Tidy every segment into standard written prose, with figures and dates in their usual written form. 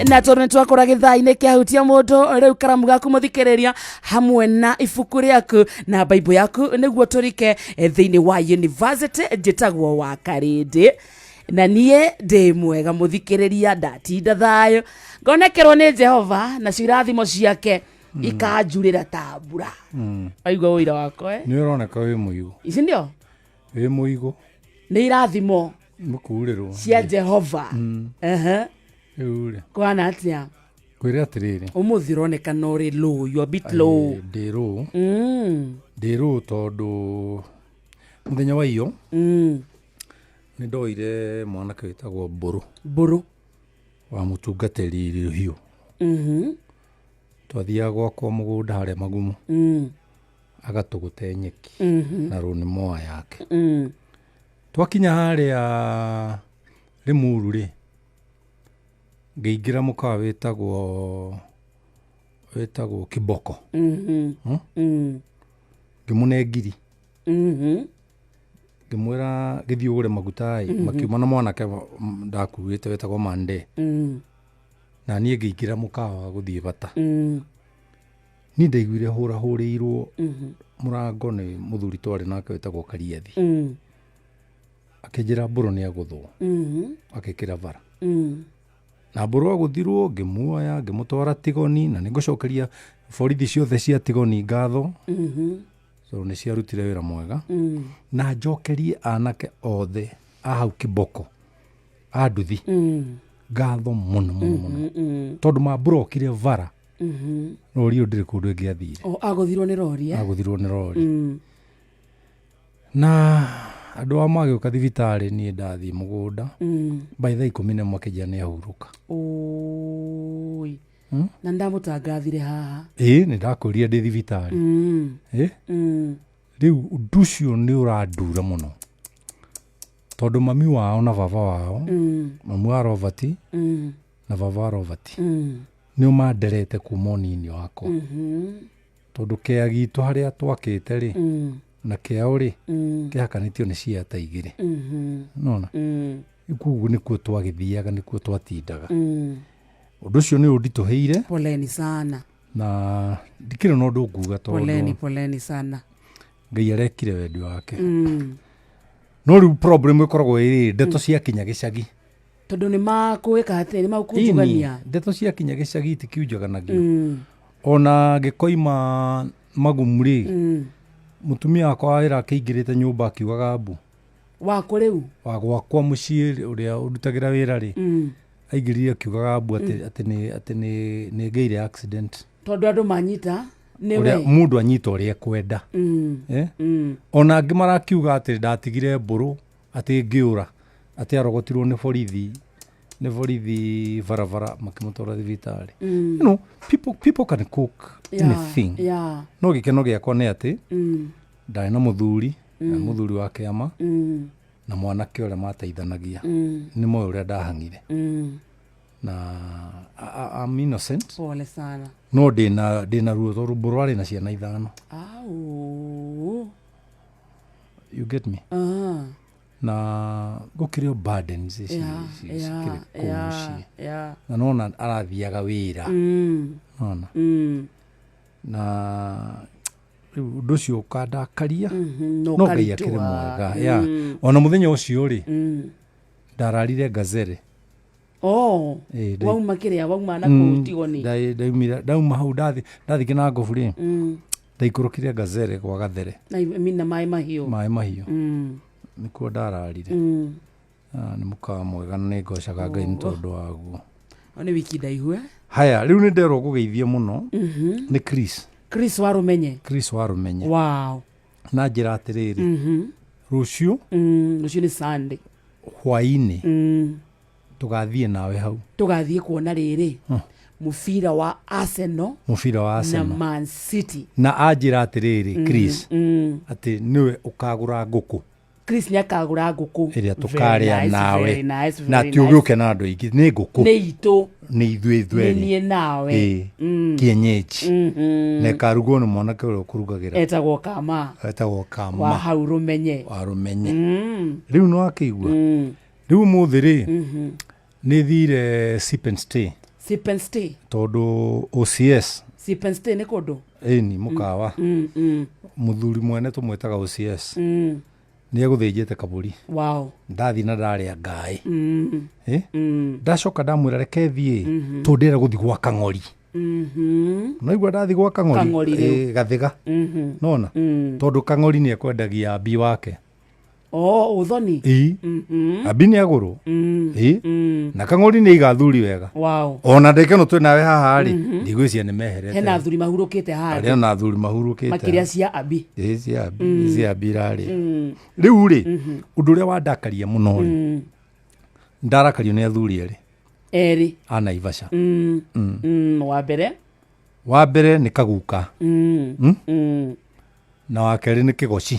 Na tondũ nĩ twakora gĩthaa-inĩ kĩahutia mũndũ, rĩu karamu gaku, mũthikĩrĩria, hamwe na ibuku rĩaku na Bible yaku, nĩguo tũrike thĩinĩ wa university. Njĩtagwo wa Karĩndĩ na niĩ ndĩ mwega, mũthikĩrĩria. Ndatinda thayũ, ngonekerwo nĩ Jehova, nacio irathimo ciake ikanjurĩra ta mbura. Waigua ũira wakwa, eh? Nĩ ũroneka wĩ mũigũ. Ici ndio Wĩ mũigũ. Nĩ irathimo mũkurĩrwo cia Jehova. Ehe. Rĩu rĩ, kwana atĩa? Kwĩre atĩrĩrĩ, Ũmũthĩ ũroneka no ũrĩ low, you are a bit low. Ndĩ rũ ndĩ rũ tondũ mũthenya wa iyo nĩ ndoire mwanake wĩtagwo Mbũrũ. Mbũrũ. Wa mũtungatĩri Rũhiũ. Twathiaga gwakwa mũgũnda harĩa Magumu, agatũgũte nyeki na rũni moa yake. Twakinya harĩa Rĩmuru rĩ, ngĩingĩra mũkawa wĩtagwo Kiboko. Ngĩmũne ngiri. Ngĩmwĩra gĩthiĩ ũgũre maguta ĩ. Makiuma na mwanake ndakuĩte wĩtagwo Mande. Na niĩ ngĩingĩra mũkawa gũthiĩ bata. Niĩ ndaiguire hũrahũrĩirwo mũrango nĩ mũthuri twarĩ nake wĩtagwo Kariathi. Akĩnjĩra Mbũrũ nĩ agũthwo. Akĩkĩra bara. Na Mbũrũ agũthirwo, ngĩmuoya ngĩmũtwara Tigoni, na nĩngũcokeria borithi ciothe cia Tigoni ngatho tondũ nĩ ciarutire wĩra mwega. Na njokerie anake othe a hau Kiboko a nduthi ngatho mũno mũno mũno, tondũ mamburokire bara, rori ĩyo ndĩrĩ kũndũ ĩngĩathire. O agũthirwo nĩ rori, eh? Agũthirwo nĩ rori. Na andũ a magĩũka thibitarĩ, niĩ ndathiĩ mũgũnda by thaa 11 akĩnjĩra nĩ ahurũka. Oi. Na ndamũtangathire haha. Ĩĩ, nĩ ndakwĩrire ndĩ thibitarĩ. Ĩ. Rĩu ũndũ ũcio nĩ ũrandura mũno, tondũ mami wao na baba wao, mami wa Robert na baba wa Robert, nĩo manderete kuma ũnini wakwa, tondũ kĩa gitũ harĩa twakĩte rĩ na kĩao rĩ kĩhakanĩtio nĩ ciata 2. Nona koguo nĩkuo twagĩthiaga, nĩkuo twatindaga. Ũndũ ũcio nĩ ũnditũhĩire. Poleni sana. Na ndikĩrĩ na ũndũ nguga, Poleni. tondũ Poleni sana. Ngai arekire wendi wake. No rĩu problem ĩkoragwo ĩrĩ ndeto ciakinya gĩcagi. Tondũ nĩ makũĩka atĩ nĩ makũnjugania. Ĩni, ndeto ciakinya gĩcagi itikiunjaganagio. Ona ngĩkoima Magumu rĩ, mũtumia wakwa wa wĩra akĩingĩrĩte nyũmba akiugaga mbu. Wakũ rĩu? Wa gwakwa mũciĩ ũrĩa ũndutagĩra wĩra rĩ, aingĩrire akiugaga mbu atĩ nĩ ngĩire accident. Tondũ andũ manyita nĩ ũrĩa we. Mũndũ anyita ũrĩa ekwenda. Eh? Ona angĩ marakiuga atĩ ndatigire Mbũrũ atĩ ngĩũra, atĩ arogotirwo nĩ borithi barabara makĩmũtwara thibitarĩ. People can cook anything. No gĩkeno gĩakwa nĩ atĩ ndarĩ na mũthuri, na mũthuri wa kĩama na mwanake ũrĩa mateithanagia nĩ moĩ ũrĩa ndahang'ire. Na I'm innocent. Pole sana. No ndĩna ruo tondũ Mbũrũ arĩ na ciana 5. Au. You get me? Ah. Na gũkĩrĩ o burdens cikĩrĩ kũu mũciĩ. Na nona arathiaga wĩra, nona na rĩu ũndũ ũcio ũkandakaria. No No Ngai akĩrĩ ũkaritũha. mwega ya ona mũthenya ũcio rĩ, ndararire Ngazere. Oh. Ĩ, Wauma kĩrĩa wauma na kũu Tigoni. Ndaumire, ndauma hau ndathi Kĩnangobu rĩ, ndaikũrũkire Ngazere gwa Gathere. Na I mean, na Maĩ Mahiũ. Maĩ Mahiũ nĩkuo ndararire. Ah, nĩ mũkawa mwega na nĩ ngocaga Ngai nĩ tondũ waguo. O nĩ wiki ndaihu, eh? Haya, rĩu nĩ nderwo ngũgeithie mũno nĩ Chris. Chris Warumenye. Chris Warumenye. Na njĩra atĩrĩrĩ, rũciũ, Rũciũ nĩ Sunday. Hwaĩ-inĩ tũgathiĩ nawe hau. Tũgathiĩ kuona rĩrĩ mũbira wa Arsenal Mũbira wa na Arsenal Man City. Na anjĩra atĩrĩrĩ, Chris, atĩ nĩwe ũkagũra ngũkũ. Chris nĩ akagũra ngũkũ ĩrĩa Very tũkarĩa nice, nawe. very nice, Na very ti nice. ũgĩũke na andũ aingĩ, nĩ ngũkũ. Nĩ itũ. Nĩ ithuĩ Nĩ ithuerĩ. niĩ nawe. Ĩĩ, kienyeji, na ĩkarugwo nĩ mwanake ũrĩa ũkũrugagĩra. Etagwo Kama. Etagwo wa Kama. Hau Rũmenye. Wa Rũmenye. Rĩu nĩ wakĩigua, rĩu ũmũthĩ rĩ, nĩ thire Sip and Stay. Sip and stay. Tondũ OCS. Sip and stay nĩ kũndũ. Ĩni mũkawa. Mũthuri mwene tũmwĩtaga OCS. Nĩ egũthĩnjĩte kabũri. Ndathiĩ na ndarĩa ngaĩ. Eh? Ndacoka ndamwĩra reke thiĩ tondũ ndĩrenda gũthiĩ gwa kang'ori. Naigua ndathiĩ gwa Kang'ori kang'ori rĩu. eh, gathĩga. Nona tondũ kang'ori nĩ ekwendagia abi wake. Oh, ũthoni. Ĩ. Abi nĩ agũrwo. Ĩ. Na kang'ori nĩ aiga athuri wega. Ona ndĩke no twĩ nawe haha rĩ, ndigwĩciria nĩ meherete. Hena athuri mahurũkĩte handũ. Arĩa na athuri mahurũkĩte. Makĩria cia abi. Ĩ, cia abi, cia abi irarĩa. Rĩu rĩ, ũndũ ũrĩa wandakaria mũno rĩ, ndarakario nĩ athuri erĩ Erĩ. a Naivasha. Wa mbere. Wa mbere nĩ Kaguka. Na wa kerĩ nĩ Kĩgoci.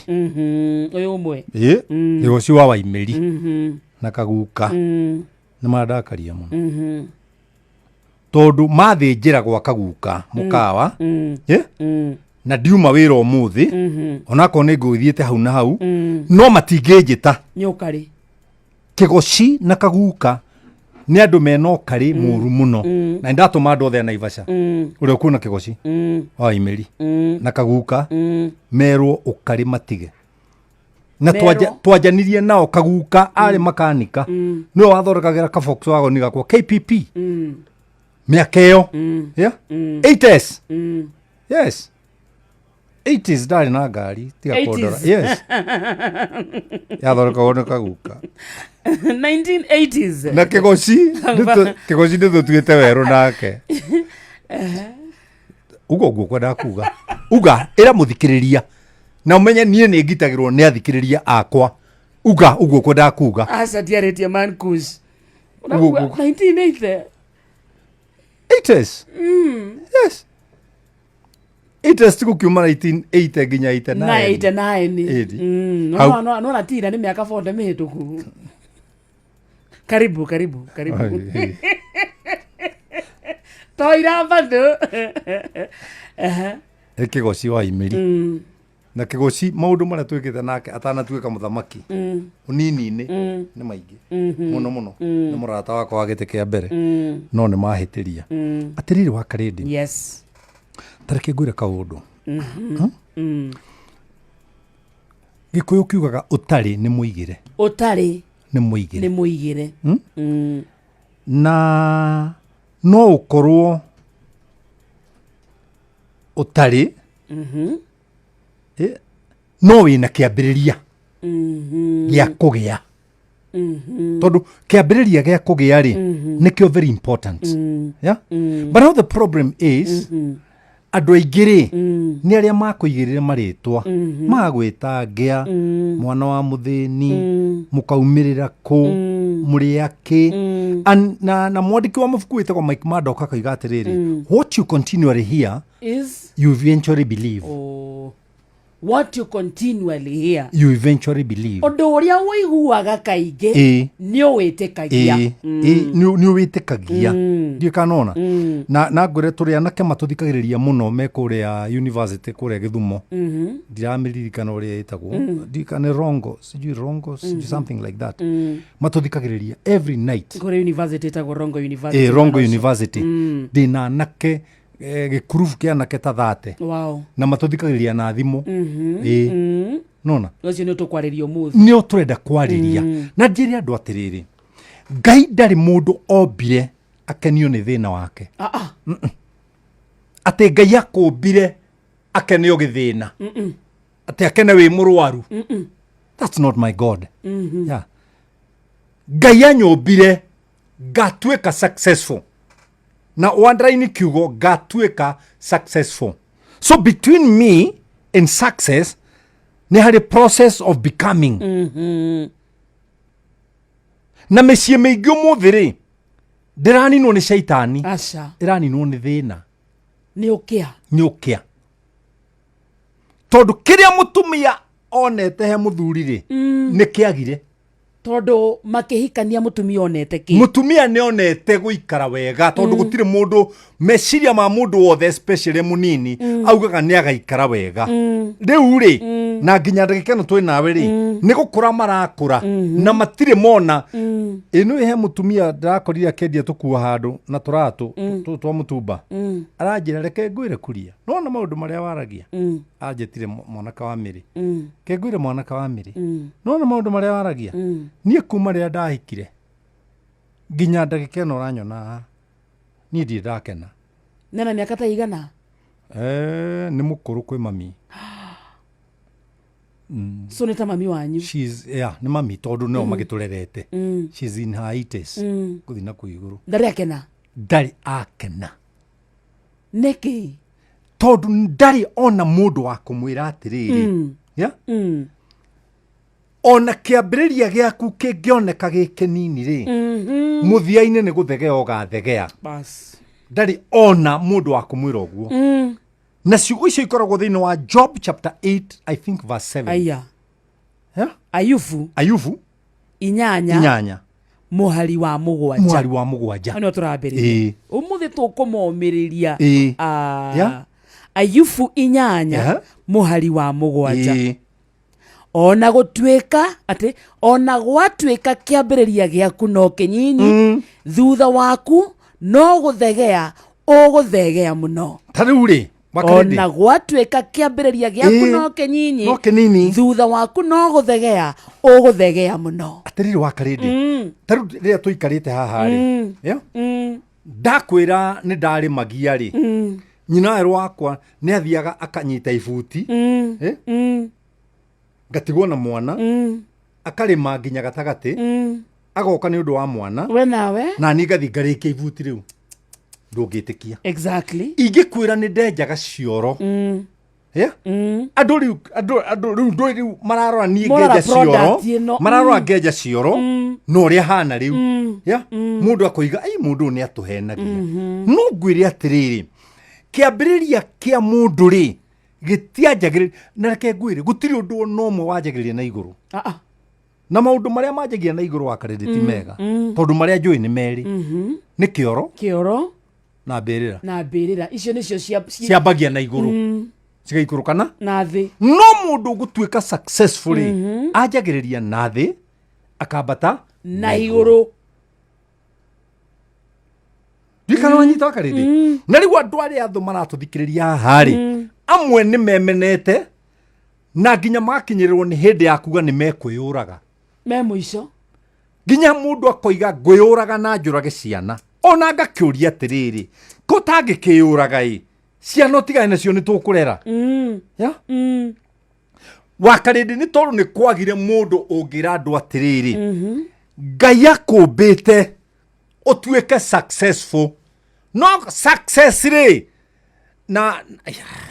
Ũyũ ũmwe. Ĩ, Kĩgoci wa Waimĩri na Kaguka nĩ mandakaria mũno. Tondũ mathĩnjĩra gwa Kaguka mũkawa, ĩ, na ndiuma wĩra ũmũthĩ, onakorwo nĩ ngũgĩthiĩte hau na hau, no matingĩnjĩta. Nĩ ũkarĩ. Kĩgoci na Kaguka nĩ andũ mena ũkarĩ mũru mũno, na nĩndatũma andũ othe a Naivasha ũrĩa ũkuona Kĩgoci wa Waimĩri na Kaguka merwo ũkarĩ matige. Na Merwo? twanjanirie nao Kaguka arĩ makanika, nĩwe wathondekagĩra ka Volkswagen gakwa KPP mĩaka ĩyo. Yeah? 8S. Yes. 80s ndarĩ na ngari tiga 80s. kũndora. Yes. Yathondekagwo nĩ Kaguka. 1980s. Na Kĩgoci Kĩgoci nĩ tũtuĩte werũ nake. Uga ũguo kwendaga kuga. Uga ĩra mũthikĩrĩria na ũmenye niĩ nĩ ngitagĩrwo nĩ athikĩrĩria akwa. Uga ũguo kwendaga kuga. Aca ndiarĩtie man kush. Uguo Ũrakuga guo. 1980. 80s. Yes. 80s ti gũkiuma 1980 nginya 89. Na 89. Ĩni. Hau. Nona tira nĩ mĩaka 40 mĩhĩtũku. Karibu, karibu, karibu. Ai, Toira bado. Nĩ Kĩgoci wa Imĩri. Na Kĩgoci maũndũ marĩa twĩkĩte nake atanatuĩka mũthamaki ũnini-inĩ nĩ maingĩ mũno mũno. Nĩ mũrata wakwa wa gĩtĩ kĩa mbere, no nĩ mahĩtĩria. Atĩrĩrĩ wa Karĩndĩ. Yes. Ta reke ngwĩre kaũndũ. Gĩkũyũ kiugaga ũtarĩ nĩ mũigĩre. Ũtarĩ Nĩ mũigĩre. Nĩ mũigĩre. Na no ũkorwo ũtarĩ, no wĩna kĩambĩrĩria gĩa kũgĩa. Tondũ kĩambĩrĩria gĩa kũgĩa rĩ, nĩkĩo very important. Yeah? But now the problem is, andũ aingĩ rĩ, nĩ arĩa makũigĩrĩre marĩtwa, magwĩta ngĩa, mwana wa mũthĩni, mũkaumĩrĩra kũ, mũrĩ akĩ. And na mwandĩki wa mabuku wĩtagwo Mike Murdock akauga atĩrĩrĩ, what you continually hear is you eventually believe. Oh. What you continually hear you eventually believe. Ũndũ ũrĩa ũiguaga kaingĩ nĩ ũwĩtĩkagia. Nĩ ũwĩtĩkagia. Ndiũĩ kana nona. Na ngwĩre tũrĩ anake matũthikagĩrĩria mũno me kũrĩa university kũrĩa Gĩthumo. Ndiramĩririkana ũrĩa ĩtagwo. Ndiũĩ kana nĩ Rongo, sijui Rongo, sijui something like that. Matũthikagĩrĩria every night. Kũrĩ university ĩtagwo Rongo University. Rongo University. Ndĩna anake gĩkurubu kĩa anake ta 30. Na matũthikagĩrĩria na thimũ. Nona. Ũcio nĩ ũtũkwarĩria ũmũthĩ. Nĩ ũtũrenda kwarĩria. Na njĩre andũ atĩrĩrĩ, Ngai ndarĩ mũndũ ombire akenio nĩ thĩna wake. Atĩ Ngai akũmbire akenio gĩthĩna. Atĩ akene wĩ mũrwaru. That's not my God. Yeah. Ngai anyũmbire ngatuĩka successful. Na underline kiugo ngatuĩka successful. So between me and success nĩ harĩ process of becoming. Na mĩciĩ mĩingĩ ũmũthĩ rĩ, ndĩraninwo nĩ caitani. Aca. Ĩraninwo nĩ thĩna. Nĩ ũkĩa. Nĩ ũkĩa. Tondũ kĩrĩa mũtumia onete he mũthuri rĩ, nĩ kĩagire. Tondũ makĩhikania mũtumia onete kĩ? Mũtumia nĩ onete gũikara wega, tondũ gũtirĩ mũndũ, meciria ma mũndũ wothe especially mũnini, augaga nĩ agaikara wega. Rĩu rĩ, Na nginya ndagĩka ĩno twĩ nawe rĩ, nĩ gũkũra marakũra na matirĩ mona. Ĩno he mũtumia ndĩrakorire akĩendia tũkuo handũ na tũratũ twa mũtumba, aranjĩra, "Reke ngwĩre kuria, nona maũndũ marĩa waragia." Anjĩtire mwanake wa mĩrĩ. "Reke ngwĩre, mwanake wa mĩrĩ, nona maũndũ marĩa waragia, niĩ kuma rĩrĩa ndahikire nginya ndagĩka ĩno ũranyona haha, niĩ ndirĩ ndakena." Nena mĩaka ta igana? Nĩ mũkũrũ kwĩ mami. So nĩ ta mami wanyu? She's, yeah, nĩ mami tondũ nĩo magĩtũrerete. She's in her 80s gũthiĩ na kũu igũrũ. Ndarĩ akena? Ndarĩ akena. Nĩkĩ? Tondũ ndarĩ ona mũndũ wa kũmwĩra atĩrĩrĩ, yeah? Ona kĩambĩrĩria gĩaku kĩngĩoneka gĩ kĩnini rĩ, mũthia-inĩ nĩ gũthegea ũgathegea. Bas. Ndarĩ ona mũndũ wa kũmwĩra ũguo. Na ciugo icio ikoragwo thĩinĩ wa Job chapter 8, I think verse 7. Aya. Yeah? Ayubu. Ayubu. 8. 8. Mũhari wa 7. Mũhari wa 7. Hau nĩho tũrambĩrĩria. Ĩĩ. Ũmũthĩ tũkũmomĩrĩria. Ĩĩ. Ah, Yeah. Ayubu 8, mũhari wa 7. Ona gũtuĩka atĩ, ona gwatuĩka kĩambĩrĩria gĩaku no kĩnyinyi, thutha waku no gũthegea ũgũthegea mũno. Ta rĩu rĩ, Wakarĩndĩ. Ona gwatuĩka kĩambĩrĩria gĩaku no kĩnyinyi, no kĩnini, thutha waku no gũthegea ũgũthegea mũno. Atĩrĩrĩ Wakarĩndĩ, ta rĩu rĩrĩa tũikarĩte haha rĩ, yeah? Ndakwĩra nĩ ndarĩmagia rĩ, nyina werũ wakwa nĩ athiaga akanyita ibuti, eh? Ngatigwo na mwana, akarĩma nginya gatagatĩ, agoka nĩ ũndũ wa mwana. We nawe. Na niĩ ngathi ngarĩkia ibuti rĩu, ndũngĩtĩkia. Ingĩkwĩra nĩ ndenjaga cioro, yeah? Andũ rĩu, andũ rĩu ndũĩ rĩu mararora niĩ Marora ngenja cioro. Product ĩno. Mararora ngenja cioro na ũrĩa hana rĩu, yeah? Mũndũ akoiga, "Ai, mũndũ ũyũ nĩ atũhenagia." No ngwĩre atĩrĩrĩ, kĩambĩrĩria kĩa mũndũ rĩ gĩtianjagĩrĩria, na reke ngwĩre, gũtirĩ ũndũ ona ũmwe wanjagĩrĩria na igũrũ. Ah, ah. Na maũndũ marĩa manjagia na igũrũ wa karĩndĩ ti mega, tondũ marĩa njũĩ nĩ merĩ, nĩ kĩoro Kĩoro na mbĩrĩra. Na mbĩrĩra, icio nĩcio cia Ciambagia na igũrũ cigaikũrũkana na thĩ. No mũndũ ũgũtuĩka successful rĩ, anjagĩrĩria na thĩ akambata na igũrũ. Ndikana wanyita wakarĩndĩ. Na rĩu andũ arĩa thũ maratũthikĩrĩria haha rĩ, amwe nĩ memenete na nginya magakinyĩrĩrwo nĩ hĩndĩ ya kuga nĩ mekwĩyũraga. Me mũico. Nginya mũndũ akoiga, "Ngwĩyũraga na njũrage ciana." Ona ngakĩũria atĩrĩrĩ, ko tangĩkĩyũraga ĩ, ciana ũtigane nacio, nĩ tũkũrera, yeah? Wakarĩndĩ, nĩ tondũ nĩ kwagire mũndũ ũngĩra andũ atĩrĩrĩ, Ngai akũmbĩte ũtuĩke successful. No success rĩ, na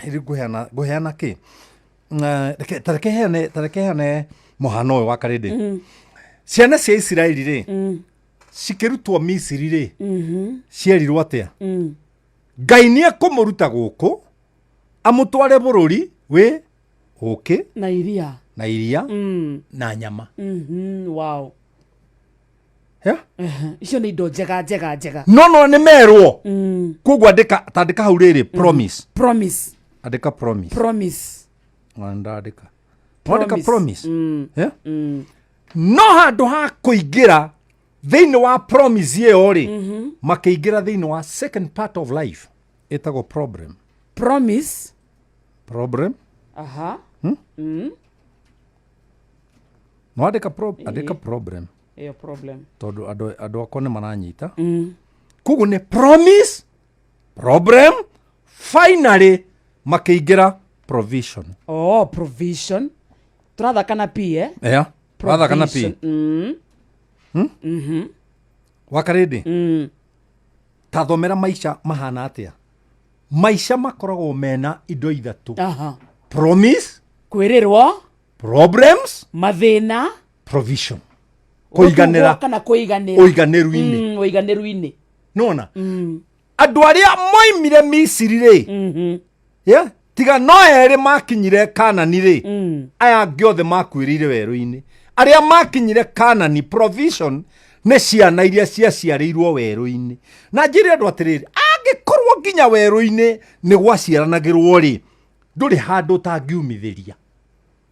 rĩu ngũheana kĩ? Ta reke heane mũhano ũyũ wa karĩndĩ. Ciana cia Isiraeli rĩ, cikĩrutwo Misiri rĩ, cierirwo atĩa? Ngai nĩ ekũmũruta gũkũ amũtware bũrũri wĩ ũkĩ na iria. Na iria na nyama. Wow. Yeah? Icio nĩ indo njega njega njega. No nĩ merwo. Koguo andĩka, tandĩka hau rĩrĩ, promise. Promise. Andĩka promise. Promise. Ona ndandĩka, wandĩka promise. Yeah? No handũ ha kũingĩra thĩinĩ wa promise ĩyo rĩ, makĩingĩra thĩinĩ wa second part of life ĩtagwo problem. Promise. Problem. No andĩka andĩka problem. Ĩyo problem. Tondũ andũ akwa nĩ maranyita. Koguo nĩ promise, problem, finally makĩingĩra provision. Oh, provision, tũrathaka na p, eh? Yeah. Wathaka na p. Provision. Wakarĩndĩ, ta thomera maica mahana atĩa. Maica makoragwo mena indo ithatũ: promise, Kwĩrĩrwo, problems, mathĩna, provision, kũiganĩra. Kana kũiganĩra. Ũiganĩru-inĩ. Ũiganĩru-inĩ. Nona andũ arĩa moimire Misiri rĩ, yeah? Tiga no erĩ makinyire Kanani rĩ, aya angĩ othe makuĩrĩire werũ-inĩ. Arĩa makinyire Kanani, provision, nĩ ciana iria ciaciarĩirwo werũ-inĩ. Na njĩre andũ atĩrĩrĩ, angĩkorwo nginya werũ-inĩ nĩ gwaciaranagĩrwo rĩ, ndũrĩ handũ ũtangiumithĩria.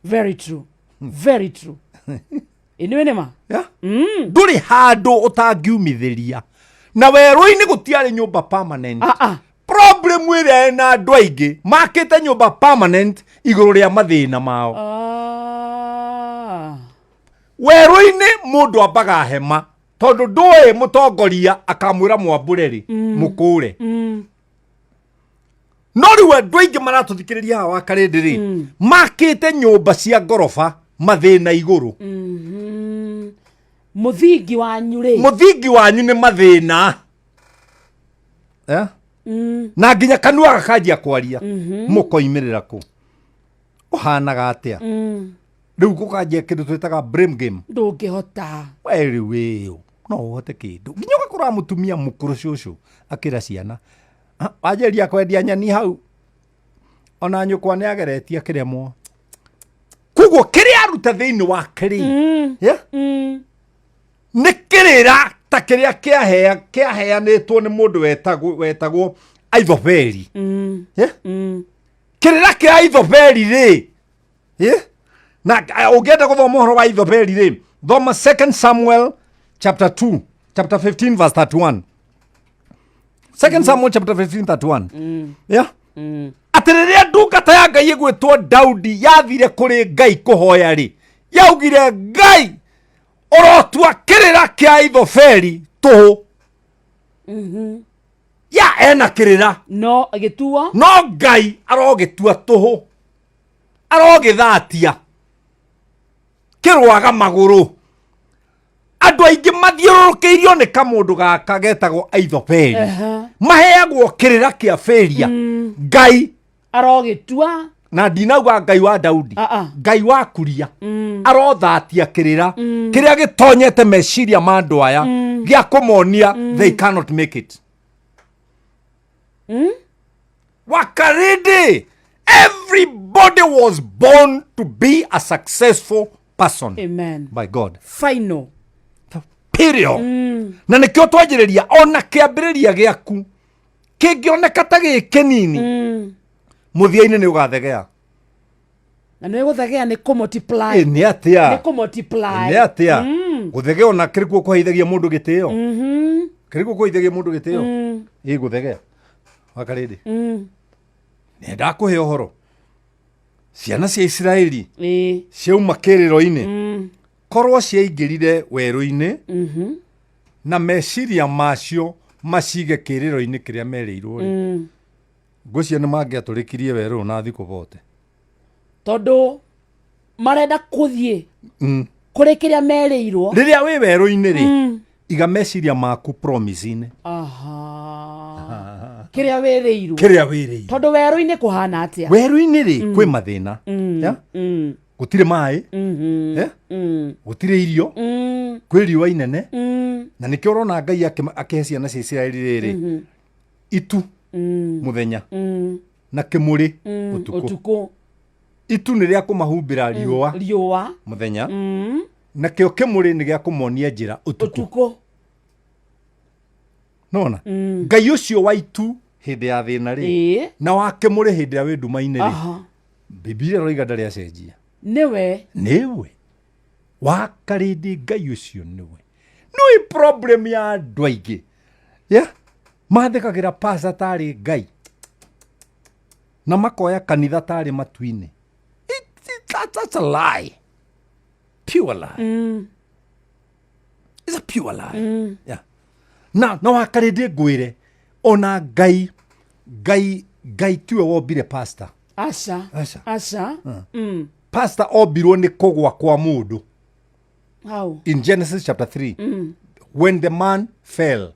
Very true, very true. Ĩnĩwe nĩ ma. Yeah? Ndũrĩ handũ ũtangiumithĩria na werũ-inĩ gũtiarĩ nyũmba permanent. Ah, ah. Problem ĩrĩa ĩna andũ aingĩ makĩte nyũmba permanent igũrũ rĩa mathĩna mao. Ah. Werũ-inĩ mũndũ ambaga hema tondũ ndũĩ mũtongoria akamwĩra mwambũre rĩ mũkũre. No rĩu andũ aingĩ maratũthikĩrĩria haha wa karĩndĩ rĩ makĩte nyũmba cia ngoroba mathĩna igũrũ. Mũthingi wanyu rĩ? Mũthingi wanyu nĩ mathĩna. Eh? Na nginya kanua gakanjia kwaria mũkoimĩrĩra kũ ũhanaga atĩa rĩu gũkanjia kĩndũ twĩtaga blame game. Ndũngĩhota. We rĩu ĩyo no ũhote kĩndũ nginya ũgakora mũtumia mũkũrũ cũcũ akĩra ciana, "Ah, wanjĩrĩria kwendia nyeni hau ona nyũkwa nĩ ageretie akĩremwo." Koguo kĩrĩa aruta thĩinĩ wake rĩ, yeah? Nĩ kĩrĩra ta kĩrĩa kĩaheanĩtwo nĩ mũndũ wetagwo Aithobeli. Yeah? Kĩrĩra kĩa Aithobeli rĩ, yeah? Na ũngĩenda gũthoma ũhoro wa Aithobeli rĩ, thoma 2 Samuel chapter 2, chapter 15 verse 31. 2 Samuel chapter 15 31. Yeah? Atĩ rĩrĩa ndungata ya Ngai ĩgwĩtwo Daudi yathire kũrĩ Ngai kũhoya rĩ, yaugire, "Ngai ũrotua kĩrĩra kĩa Aithofeli tũhũ." Ya ena kĩrĩra. No gĩtuo. No Ngai arogĩtua tũhũ, arogĩthatia kĩrwaga magũrũ. Andũ aingĩ mathiũrũrũkĩirio nĩ kamũndũ gaka getagwo Aithofeli. Maheagwo kĩrĩra kĩa failure. Ngai arogĩtua. Na ndinauga Ngai wa Daudi. Ah, ah. Ngai wa kuria arothatia kĩrĩra kĩrĩa gĩtonyete meciria ma andũ aya gĩa kũmonia they cannot make it. Wakarindi, everybody was born to be a successful person. Amen. By God. Final. Period. Na nĩkĩo twanjĩrĩria ona kĩambĩrĩria gĩaku kĩngĩoneka ta gĩ kĩnini, mũthia-inĩ nĩ ũgathegea. Na nĩ gũthegea nĩ kũ-multiply. Ĩ, nĩ atĩa? Nĩ kũ-multiply. Nĩ atĩa gũthegea ona kĩrĩ kuo kũheithagia mũndũ gĩtĩo? Kĩrĩ kuo kũheithagia mũndũ gĩtĩo ĩ gũthegea wakarĩndĩ nĩ ndakũhe ũhoro ciana cia Isiraeli ciauma kĩrĩro-inĩ korwo ciaingĩrire werũ-inĩ na meciria macio macige kĩrĩro-inĩ kĩrĩa merĩirwo rĩ, ngwĩciria nĩ mangĩatũrĩkirie werũ na thikũ bote. Tondũ marenda kũthiĩ kũrĩ kĩrĩa merĩirwo. Rĩrĩa wĩ werũ-inĩ rĩ, iga meciria maku promise-inĩ. Aha. Kĩrĩa wĩrĩirwo. Kĩrĩa wĩrĩirwo. Tondũ werũ-inĩ kũhana atĩa? Werũ-inĩ rĩ, kwĩ mathĩna. Ya? Gũtirĩ maĩ. Eh? Gũtirĩ irio. Kwĩ riũa inene. Na nĩkĩo ũrona Ngai akĩhe ciana cia Isiraeli rĩrĩ itu mũthenya na kĩmũrĩ ũtukũ. Ũtukũ. Itu nĩ rĩa kũmahumbĩra riũa riũa mũthenya, nakĩo kĩmũrĩ nĩ gĩa kũmonia njĩra ũtukũ. Ũtukũ. Nona Ngai ũcio wa itu hĩndĩ ya thĩna rĩ na wa kĩmũrĩ hĩndĩ ĩrĩa wĩ nduma-inĩ rĩ, Bibilia ĩroiga ndarĩ acenjia. Nĩwe. Nĩwe wakarĩndĩ Ngai ũcio nĩwe. Nĩũĩ problem ya andũ aingĩ, yeah? Mathĩkagĩra pasta tarĩ Ngai na makoya kanitha tarĩ matu-inĩ. That's a lie, pure lie. It's a pure lie. Yeah. Na wakarĩndĩ ngwĩre ona Ngai Ngai Ngai tiwe wombire pastor. Aca. Aca. Aca. Pastor ombirwo nĩ kũgwa kwa mũndũ. How? In Genesis chapter 3, when the man fell,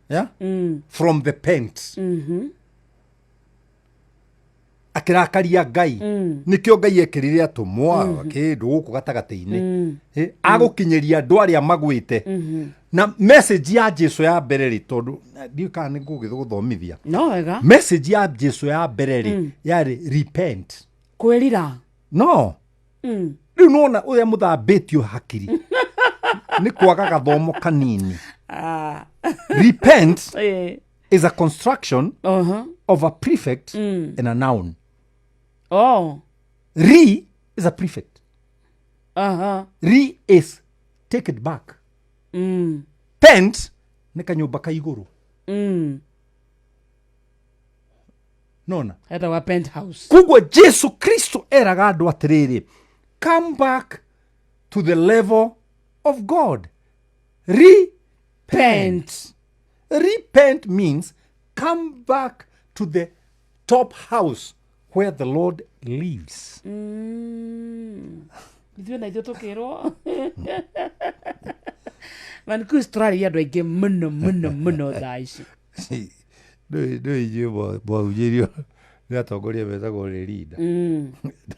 yeah? From the pent, akĩrakaria Ngai, nĩkĩo Ngai ekĩrire atũmwo kĩndũ gũkũ gatagatĩ-inĩ. Agũkinyĩria andũ arĩa magwĩte na message ya Jesu ya mbere rĩ, tondũ ndiũĩ kana nĩ ngũgĩgũthomithia. No wega. Message ya Jesu ya mbere rĩ yarĩ repent. Kwĩrira. No rĩu nona ũrĩa mũthambĩtio hakiri nĩ kwaga gathomo kanini. Repent is a construction of a prefect and a noun. Oh. Re. Is a prefect. Aha. Re is take it back. Pent nĩ kanyũmba ka igũrũ. Nona Etagwa penthouse. Koguo Jesu Kristo eraga andũ atĩrĩrĩ, come back to the level of God. Repent. Pent. Repent means come back to the top house where the Lord lives. Ithuĩ na ithuĩ tũkĩrwo Vancouver tũrarĩria andũ aingĩ mũno mũno mũno thaa ici. Ndũĩ inyuĩ mwahunjĩirio nĩ atongoria metagwo rĩrinda.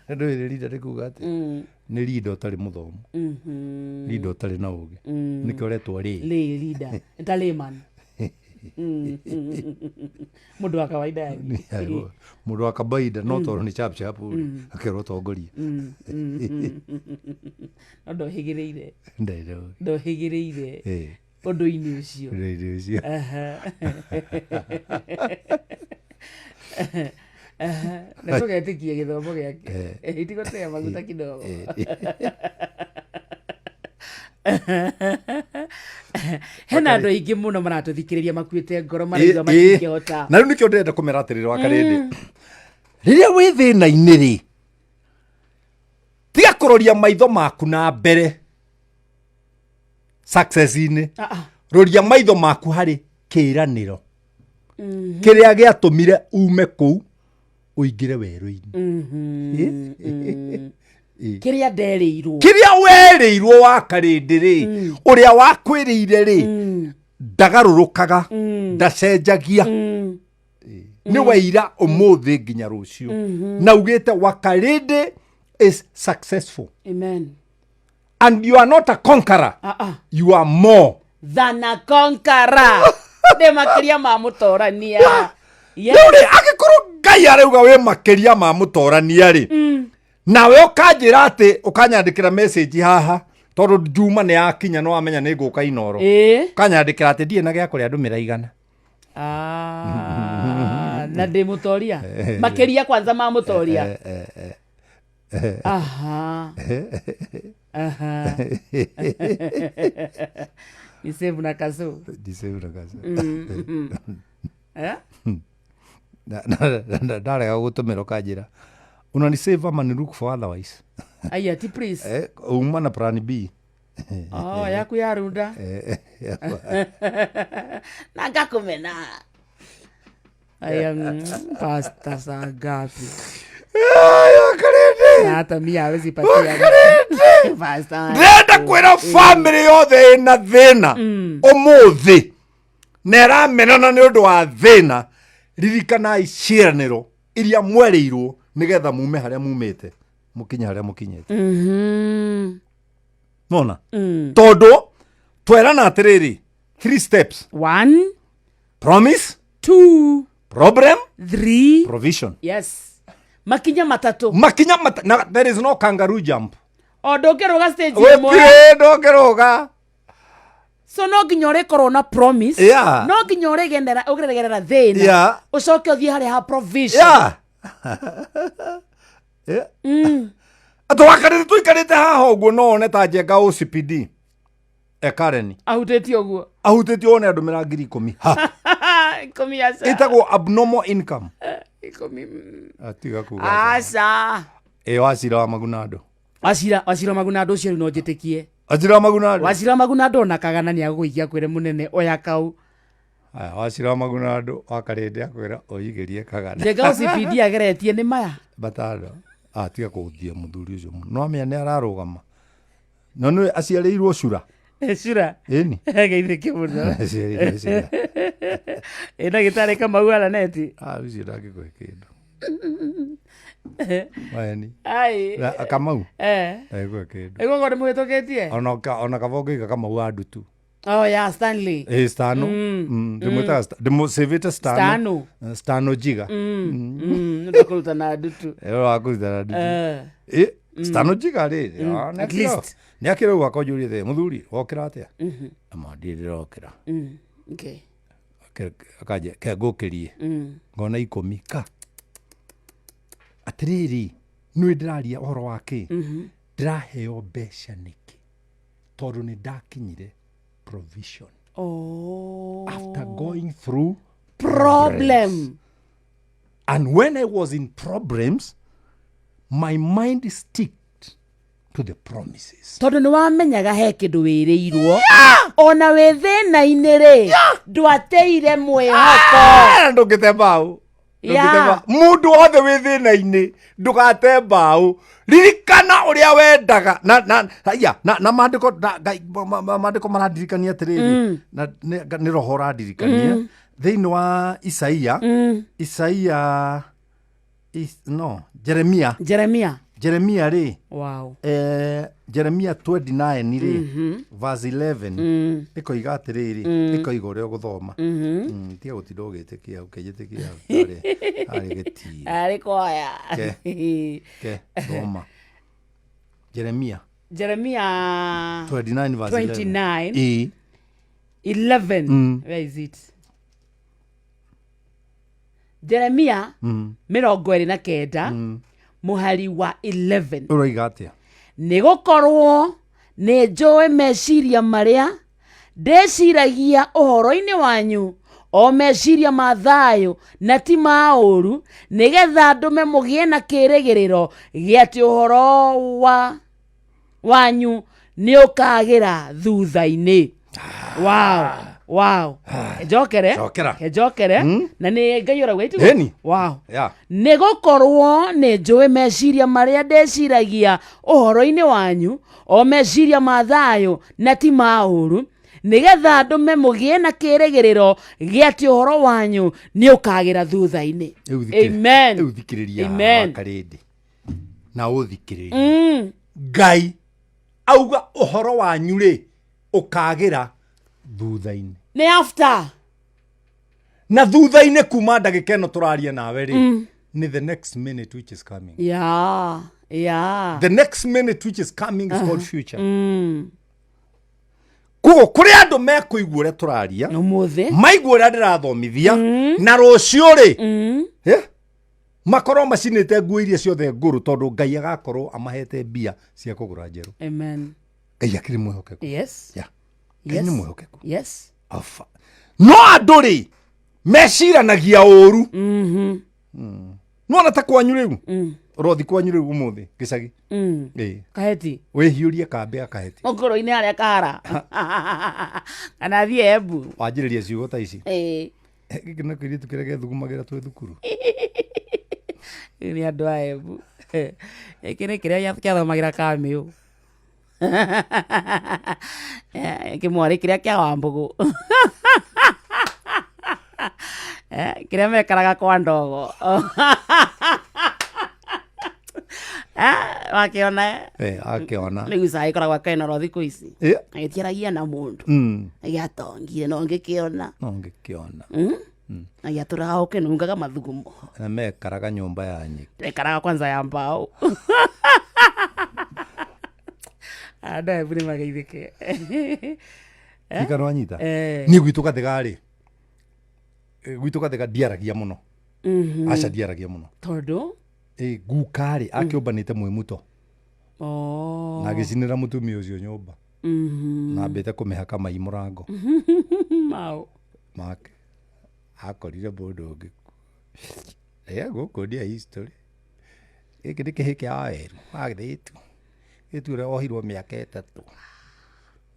Ndũĩ rĩrinda nĩ kuga atĩ nĩ rinda ũtarĩ mũthomu, rinda ũtarĩ na ũgĩ, nĩkĩo ũretwo rĩ. Lay leader nĩ ta layman. Mũndũ wa kawaida yani. Mũndũ wa kabaida no tondũ nĩ chap chap rĩ, akerwo tongoria. No ndohĩgĩrĩire. Ndarĩ na ũgĩ. Ndohĩgĩrĩire ũndũ-inĩ ũcio. Ũndũ-inĩ ũcio. Aha. Aha. Na tũgetĩkia gĩthomo gĩake itigũtea maguta kidogo. Hena andũ aingĩ mũno maratũthikĩrĩria makuĩte ngoro, maraigua matingĩhota. Na rĩu nĩkĩo ndĩrenda kũmera atĩrĩrĩ, wakarĩndĩ, rĩrĩa wĩ thĩna-inĩ rĩ, tiga kũroria maitho maku na mbere success-inĩ. Ah, ah. Roria maitho maku harĩ kĩĩranĩro kĩrĩa gĩatũmire ume kũu ũingĩre werũ-inĩ. Kĩrĩa nderĩirwo. Kĩrĩa werĩirwo wakarĩndĩ rĩ, ũrĩa wakwĩrĩire rĩ, ndagarũrũkaga, ndacenjagia, nĩ waira ũmũthĩ nginya rũciũ, na ugĩte wakarĩndĩ is successful. Amen. And you are not a conqueror. Ah, ah. You are more than a conqueror. Ndĩ makĩria ma mũtorania. Yes. Rĩu rĩ, angĩkorwo Ngai arauga wĩ makĩria ma mũtorania rĩ, nawe ũkanjĩra atĩ ũkanyandĩkĩra message haha, tondũ Juma nĩ yakinya, no wamenya nĩ ngũka Inoro, ũkanyandĩkĩra atĩ ndirĩ na gĩa kũrĩa, ndũmĩra 100. Ah, na ndĩ mũtoria makĩria kwanza ma mũtoria. Aha. Aha. Ni save na kasu. Eh? Ndarega gũtũmĩra ũkanjĩra unanisave ama ni look for otherwise. Aya ti please. Uma na plan B. Oh, yaku ya runda na ngakumena. Aya, pasta saa ngapi? Na hata mi hawezi patia pasta. Ndĩrenda kwĩra bamĩrĩ yothe ĩna thĩna ũmũthĩ na ĩramenana nĩ ũndũ wa thĩna, ririkanai ciĩranĩro iria mwerĩirwo nĩgetha mume harĩa mumĩte mũkinye harĩa mũkinyĩte. Nona tondũ twerana atĩrĩrĩ, three steps: One, promise, two, problem, three, provision. Yes, makinya matatũ. Makinya na there is no kangaroo jump. O ndũngĩrũga stage ĩmwe. Gũtirĩ ndũngĩrũga. So no nginya ũrĩkorwo na promise, no nginya ũrĩgendera ũrĩgerera thĩna, ũcoke ũthiĩ harĩa ha provision. Yeah. Atĩ wakarĩrĩ tũikarĩte haha ũguo, no one ta Njenga OCPD e Karen. Ahutĩtie ũguo. Ahutĩtie, one andũmĩra 10,000 ha. 10 aca. Ĩtagwo abnormal income. 10. Atiga kuga. Aca. Ĩ wacira wa Magunando? Wacira Magunando ũcio rĩu no njĩtĩkie. Wacira wa Magunando. Wacira Magunando ona kagana nĩ agũgũikia kwĩre mũnene oya kau. Aya, wacira wa Magunando wakarĩndĩ akwĩra ũigĩrie kagana. Njenga OCPD ageretie nĩ maya. Matano atiga kũhutia mũthuri ũcio mũno, no amenya nĩ ararũgama no nĩ aciarĩirwo cura. Cura. Ĩni. Geithĩke mũno. Aciarĩirwo cura. Ĩ ndagĩtarĩ Kamau araneti. Ah, ũcio ndangĩkũhe kĩndũ maeni. Ai. Kamau ndangĩkũhe kĩndũ. Ĩgũkorwo nĩ mũhĩtũkĩtie. Ona kaba ũngĩiga Kamau wa ndutu. Oh ya Stanley. Ĩ Stano. Ndĩmwĩtaga ndĩmũcĩvĩte Stano. Stano. Stano Jiga. Nĩ kũruta na ndutu. Ĩyo wa kũruta na ndutu. Ĩ Stano Jiga rĩ, ah, At least. Nĩ akĩrauga akonjũria mũthuri wokĩra atĩa, ama ndirĩ ndĩrokĩra. Okay. Akanje ke ngũkĩrie ngona 10 ka atĩrĩrĩ. Nĩ ndĩraria ũhoro wa kĩ? Ndĩraheo mbeca nĩkĩ? Tondũ nĩ ndakinyire provision. Oh. After going through Problem. And when I was in problems, my mind sticked to the promises. Tondå nä wamenyaga he kä ndå wä rä irwo ona wä thä na-inä rä ndwateire mwä hoko. Ah, ndũngĩte mbaũ. Yeah. Ndũngĩte mbaũ. Mũndũ wothe wĩ thĩna-inĩ ndũgate mbaũ, ririkana ũrĩa wendaga na maandĩko maandĩko marandirikania atĩrĩrĩ, na nĩ roho ũrandirikania thĩinĩ wa Isaia, Isaia no Jeremia. Jeremia. Jeremia rĩ, wow. Jeremia 29 rĩ, verse 11, ĩkoiga atĩrĩrĩ, ĩkoiga ũrĩa ũgũthoma. Tiga gũtinda ũgĩtĩkia ũkĩnjĩtĩkia arĩ gĩtiro. Arä kwaya. Ke thoma Jeremia. Jeremia. 29 verse 11. 29. Ĩĩ. 11. Where is it? Jeremia 29 mũhari wa 11. Ũroiga atĩa? Nĩ gũkorwo nĩ njũĩ meciria marĩa ndĩciragia ũhoro-inĩ wanyu, o meciria ma thayũ na ti ma ũũru, nĩgetha ndũme mũgĩe na kĩĩrĩgĩrĩro gĩa atĩ ũhoro wa wanyu nĩ ũkagĩra thutha-inĩ. Wow, njokere. Cokera. Njokere, na nĩ Ngai ũrauga itiguo? Ĩni. Wow. Yeah. Nĩ gũkorwo nĩ njũĩ meciria marĩa ndĩciragia ũhoro-inĩ wanyu, o meciria ma thayũ na ti ma ũũru, nĩgetha ndũme mũgĩe na kĩĩrĩgĩrĩro gĩa atĩ ũhoro wanyu nĩ ũkagĩra thutha-inĩ. Rĩu Amen. Rĩu thikĩrĩria. Amen. Wakarĩndĩ na ũthikĩrĩrie. Ngai auga ũhoro wanyu rĩ ũkagĩra thutha-inĩ. Nĩ after. Na thutha-inĩ kuma ndagĩka ĩno tũraria nawe rĩ, nĩ the next minute which is coming. The next minute which is coming is called future. Koguo kũrĩ andũ mekũigua ũrĩa tũraria, Ũmũthĩ. maigua ũrĩa ndĩrathomithia, na rũciũ rĩ, makorwo macinĩte nguo iria ciothe ngũrũ, tondũ Ngai agakorwo amahete mbia cia kũgũra njerũ. Amen. Ngai akĩrĩ mwĩhokeku. Yeah. Ngai nĩ mwĩhokeku. Afa. No andũ rĩ meciranagia ũru. Nona ta kwanyu rĩu, ũrothi kwanyu rĩu ũmũthĩ gĩcagi. Ĩĩ. Kaheti. Wĩhiũrie kambĩ ya Kaheti. Ũkũrũ-inĩ harĩa kahara kana thiĩ Embu. Wanjĩrĩria ciugo ta ici. Ĩĩ. Gĩkĩ nĩ kĩirĩtu kĩrĩa gĩethugumagĩra twĩ thukuru. Nĩ andũ a Embu. Gĩkĩ nĩ kĩrĩa kĩathomagĩra Kamĩũ, kĩmwarĩ kĩrĩa kĩa Wambũgũ. Kĩrĩa mekaraga kwa ndogo. Wakĩona? Akĩona. Rĩu cai ĩkoragwo kenoro thikũ ici. Agĩtiaragia na mũndũ. Agĩatongire no ngĩkĩona. No ngĩkĩona. Agĩatũraga ũkĩnungaga mathugumo. Na mekaraga nyũmba ya nyeki. Ekaraga kwanza ya mbao. Andũ aya nĩ mageithĩke. Kikano wanyita. Eh. Niĩ gwitũ Gathĩga rĩ, gwitũ Gathĩga ndiaragia mũno. Aca, ndiaragia mũno. Tondũ? Guka rĩ akĩũmbanĩte mwĩmuto. Oh. Na agĩcinĩra mũtumia ũcio nyũmba na ambĩte kũmĩhaka mai mũrango. Mau. Make akorire mũndũ ũngĩ gũkũ ndia history. Gĩkĩ nĩ kĩhĩ kĩa Waweru wagĩthĩtu gĩtu ũrĩa wohirwo mĩaka 3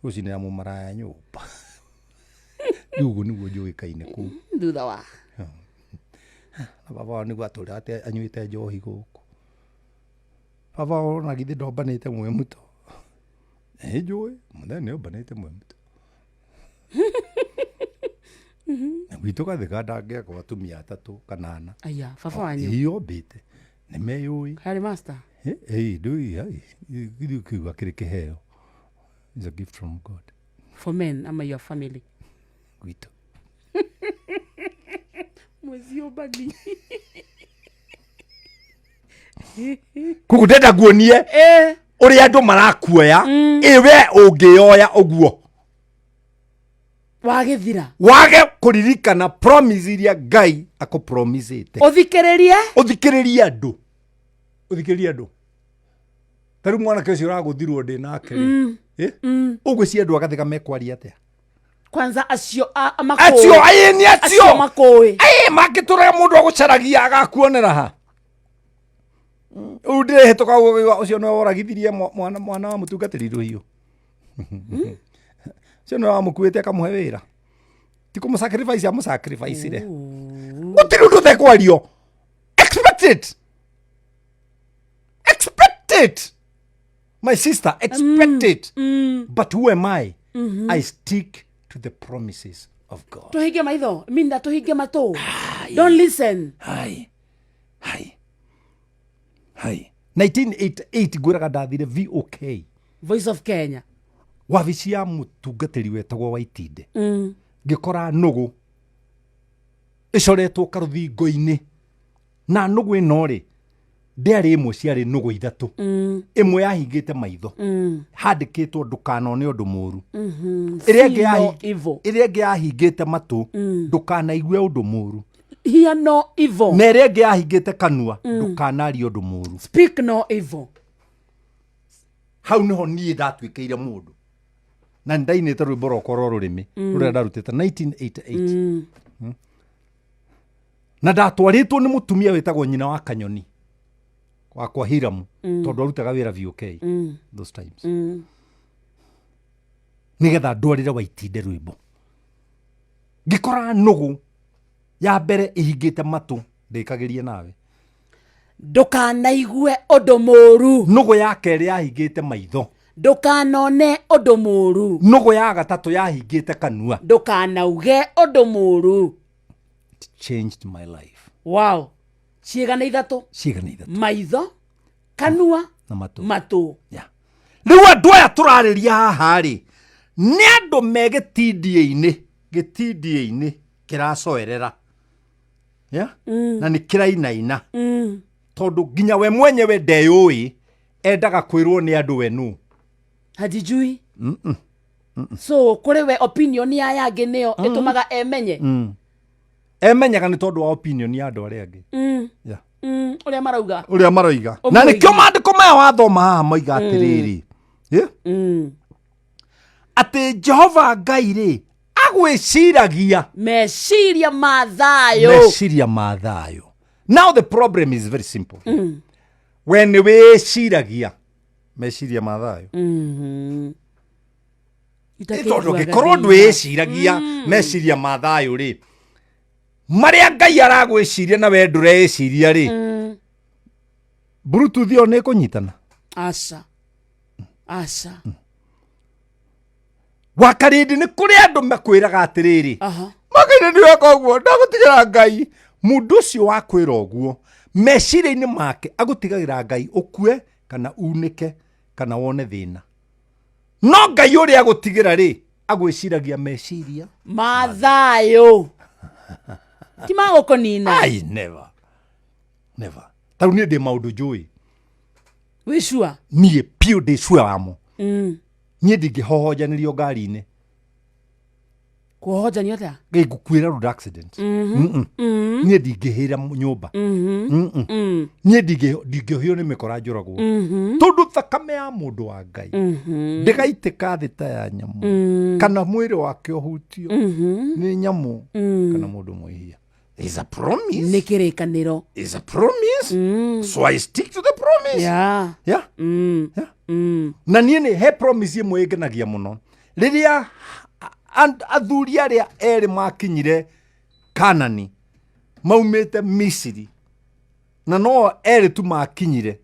gũcinĩra mũmaraya nyũmba. Rĩu ũguo nĩguo njũĩkaine kũu. Thutha wa Na baba wao nĩguo atũraga atĩ anyuĩte njohi gũkũ. Baba wao ona githĩ ndombanĩte mwĩmuto? Ĩ njũĩ mũthee nĩ ombanĩte mwĩmuto. Na gwitũ Gathĩka ndangĩakwo atumia atatũ kana ana. Aya baba wanyu? Ĩ, ombĩte nĩ meyũĩ. Harĩ master. Ndũi kiuga kĩrĩ kĩheo. It's a gift from God. For men ama your family? Gwitũ. Mwezi ũmbani. Koguo ndenda nguonie ũrĩa andũ marakuoya. Ĩ we ũngĩyoya ũguo Wagĩthira. Wage kũririkana promise iria Ngai akũpromisĩte. Ũthikĩrĩrie. Ũthikĩrĩrie andũ. Ũthikĩrĩrie andũ. Ta rĩu mwanake ũcio ũragũthirwo ndĩ nake rĩ. Eh? Ũgwĩciria andũ agathĩga mekwaria atĩa? Kwanza acio Acio ĩĩ nĩ acio acio. makũĩ. Ĩĩ mangĩtũraga mũndũ agũcaragia agakuonera ha. Rĩu ndĩrehĩtũka ũguo ũcio nĩwe woragithirie mwana wa mũtungatĩri rũhiũ. Ũcio nĩwe wamũkuĩte akamũhe wĩra. Ti kũmũ sacrifice amũ sacrifice-ire. Gũtirĩ ũndũ ũtekwario. Expect it. Expect it. My sister, expect it. But who am I? I stick to the promises of God. Tũhinge maitho minda tũhinge matũ, don't listen. Hai. Hai. Hai. 1988 ngwĩraga ndathire VOK. Voice of Kenya. Wabici ya mũtungatĩri wetagwo Waitinde. Ngĩkora nũgũ ĩcoretwo karũthingo-inĩ, na nũgũ ĩno rĩ ndĩarĩ ĩmwe, ciarĩ nũgũ ithatũ. Ĩmwe yahingĩte maitho, handĩkĩtwo ndũkanone ũndũ mũru. Ĩrĩa ĩngĩ See no evil. Ĩrĩa ĩngĩ yahingĩte matũ, ndũkanaigue ũndũ mũru. Hear no evil. Na ĩrĩa ĩngĩ yahingĩte kanua, ndũkanarie ũndũ mũru. Speak no evil. Hau nĩho niĩ ndatuĩkĩire mũndũ na nĩ ndainĩte rwĩmbo rwakwa rwa rũrĩmĩ rũrĩa ndarutĩte 1988. Na ndatwarĩtwo nĩ mũtumia wĩtagwo nyina wa Kanyoni wakwa Hiramu, tondũ arutaga wĩra VOK those times, nĩgetha ndwarĩre Waitinde rwĩmbo. Ngĩkora nũgũ ya mbere ĩhingĩte matũ, ndĩkagĩrie nawe. Ndũkanaigue ũndũ mũru. Nũgũ ya kerĩ yahingĩte maitho. Ndũkanone ũndũ mũru. Nũgũ ya gatatũ yahingĩte kanua. Ndũkanauge ũndũ mũru. It changed my life. Wow, ciĩga nĩ ithatũ. Ciĩga nĩ ithatũ. Maitho, kanua na matũ. Matũ. Yeah. Rĩu andũ aya tũrarĩria haha rĩ, nĩ andũ me gĩtindiĩ-inĩ, gĩtindiĩ-inĩ kĩracoerera, yeah? Na nĩ kĩrainaina, tondũ nginya we mwenyewe ndeyũĩ, endaga kwĩrwo nĩ andũ we nũ. Hajijui, so kũrĩ we opinion ya yangĩ nĩyo ĩtũmaga emenye. Emenyaga nĩ tondũ wa opinion ya andũ arĩa angĩ. Yeah. Ũrĩa marauga. Ũrĩa maroiga. Na Ũmũigi. Nĩkĩo maandĩko maya wathoma haha moiga atĩrĩrĩ, yeah? Atĩ Jehova Ngai rĩ agwĩciragia meciria ma thayũ. Meciria ma thayũ. Now the problem is very simple. We nĩ wĩciragia meciria ma thayũ? Nĩ tondũ ũngĩkorwo ndwĩciragia meciria ma thayũ rĩ, marĩa Ngai aragwĩciria na we ndũreĩciria rĩ, bluetooth ĩyo nĩ ĩkũnyitana? Aca, aca. Wakarĩndĩ nĩ kũrĩ andũ makwĩraga atĩrĩrĩ, Aha. Magaire nĩ weka ũguo ndagũtigĩra Ngai. Mũndũ ũcio wakwĩra ũguo, meciria-inĩ make agũtigagĩra Ngai ũkue kana unĩke kana wone thĩna, no Ngai ũrĩa agũtigĩra rĩ, agwĩciragia meciria ma thayũ, ti ma gũkũnina. Ai, never, never. Tarĩu niĩ ndĩ maũndũ njũĩ. Wĩ sure? Niĩ piũ ndĩ sure wamo. Niĩ ndingĩhohonjanĩrio ngari-inĩ. Kũhohonjanio atĩa? Ngũkuĩra road accident. Niĩ ndingĩhĩra nyũmba. Niĩ ndingĩhĩo nĩ mĩkora njũragwo, tondũ thakame ya mũndũ wa Ngai ndĩgaitĩka thĩ ta ya nyamũ, kana mwĩrĩ wake ũhutio nĩ nyamũ kana mũndũ mwĩhia. Is a promise. Nĩ kĩrĩkanĩro. Is a promise, so I stick to the promise. Yeah. Yeah. Na niĩ nĩ he promise ĩmwe ĩngenagia mũno, rĩrĩa athuri arĩa erĩ makinyire Kanani maumĩte Misiri, na no erĩ tu makinyire,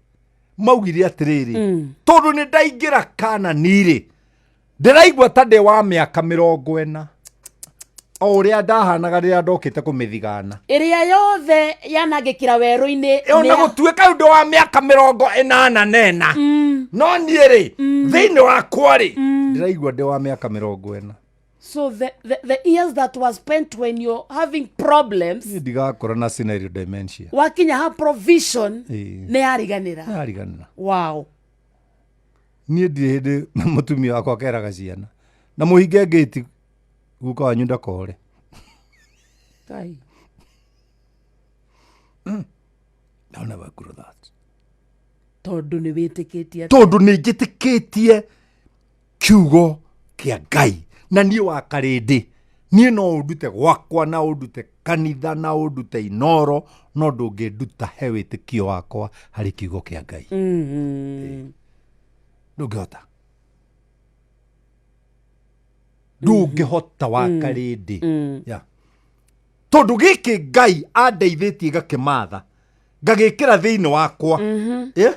maugire atĩrĩrĩ, tondũ nĩ ndaingĩra Kanani rĩ, ndĩraigua ta ndĩ wa mĩaka 40, o ũrĩa ndahanaga rĩrĩa ndokĩte kũmĩthigana. Ĩrĩa yothe yanangĩkĩra werũ-inĩ. Ona gũtuĩka ũndũ wa mĩaka 84, no niĩ rĩ, thĩinĩ wakwa rĩ, ndĩraigua ndĩ wa mĩaka 40. So the years that was spent when you're having problems, Niĩ ndigakora na senile dementia. Wakinya ha provision, Ĩĩ. nĩ yariganĩra. Yariganĩra. Wow. Niĩ ndirĩ hĩndĩ mũtumia wakwa akeraga ciana na mũhinge ngĩti, guka wanyu ndakore. Ngai. I'll never grow that. Tondũ nĩ wĩtĩkĩtie atĩ- Tondũ nĩ njĩtĩkĩtie kiugo kĩa Ngai, na niĩ wa Karĩndĩ, niĩ no ũndute gwakwa na ũndute kanitha na ũndute Inoro, no ndũngĩnduta he wĩtĩkio wakwa harĩ kiugo kĩa Ngai. Ndũngĩhota, ndũngĩhota wa Karĩndĩ. Yeah. Tondũ gĩkĩ Ngai andeithĩtie gakĩmatha ngagĩkĩra thĩinĩ wakwa. Eh?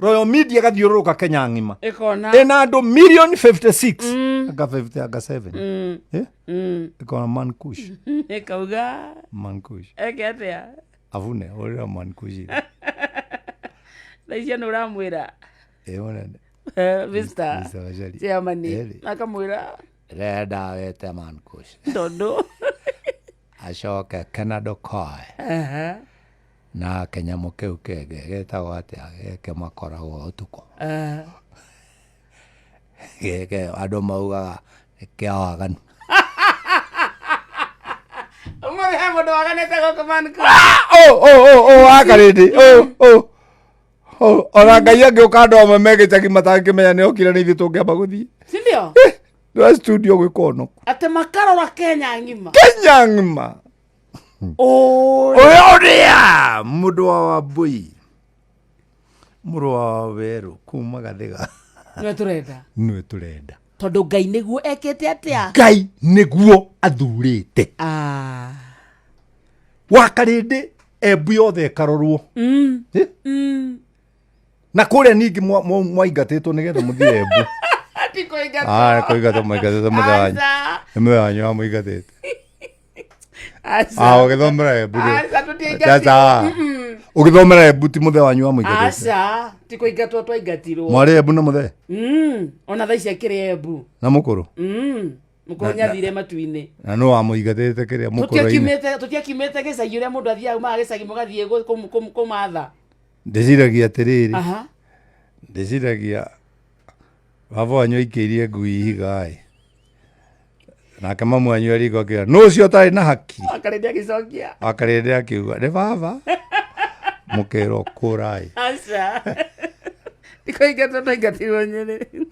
Royal Media gathiũrũrũka Kenya ng'ima. Ĩkona. Ĩna andũ million 56 anga 50 anga 7. Eh? Ĩkona man kush. Ĩkauga Man kush. Eke atĩa? Avune ũrĩra man kush. Thaa icio nĩ ũramwĩra Ĩ mũnene. Mr. Mr. Wachari. Chairman. Ĩrĩ. Akamwĩra Renda wete man kush. Tondũ Acoke Kenado Koe. Na kĩnyamũ kĩu kĩngĩ gĩtagwo atĩa, gĩkĩ makoragwo ũtukũ? Gĩkĩ andũ maugaga nĩ kĩa waganu. Ũmũthĩ he mũndũ waganĩte gũkũ man kush. Wakarĩndĩ ona Ngai angĩũka, andũ amwe me gĩcagi matangĩmenya nĩ okire, nĩ ithuĩ tũngĩamba gũthiĩ. Sindio? Nĩ studio gwĩka ũno. Atĩ makarora Kenya ng'ima. Kenya ng'ima. Ũrĩa. Ũrĩa ũrĩa mũndũ wa Wambui, mũrũ wa Werũ kuma Gathiga. Nĩwe tũrenda. Nĩwe tũrenda. Tondũ Ngai nĩguo ekĩte atĩa? Ngai nĩguo athurĩte. Ah. Wakarĩndĩ, Embu yothe ĩkarorwo. Eh? Na kũrĩa ningĩ mwaingatĩtwo nĩgetha mũthiĩ Embu. Ti kũingatwo. Ah, kũingatwo mwaingatĩtwo, mũthenya wanyu. Aca. Nĩ mũthenya wanyu wamũingatĩte. Aca. Ah, ũgĩthomera Embu rĩ. Aca, tũtiaingatirwo. Aca. Ũgĩthomera Embu ti mũthee wanyu wamũingatĩte? Aca, ti kũingatwo twaingatirwo. Mwarĩ Embu na mũthee? Ona thaa ici akĩrĩ Embu. Na mũkũrũ? Mũkũrũ nĩathire matu-inĩ. Na nũ wamũingatĩte kĩrĩa mũkũrũ-inĩ? Tũtiakiumĩte gĩcagi, ũrĩa mũndũ athiaga umaga gĩcagi mũgathiĩ kũmatha. Ndĩciragia atĩrĩrĩ, ndĩciragia baba wanyu aikĩirie ngui ihiga ĩ, nake mamu wanyu ariko akiuga nũ ũcio ũtarĩ na hakiri. Akarĩndĩ agĩcokia. Wakarĩndĩ akiuga nĩ baba, mũkerwo kũrai. Aca, ndikũingatwo, twaingatirwo Nyĩrĩ.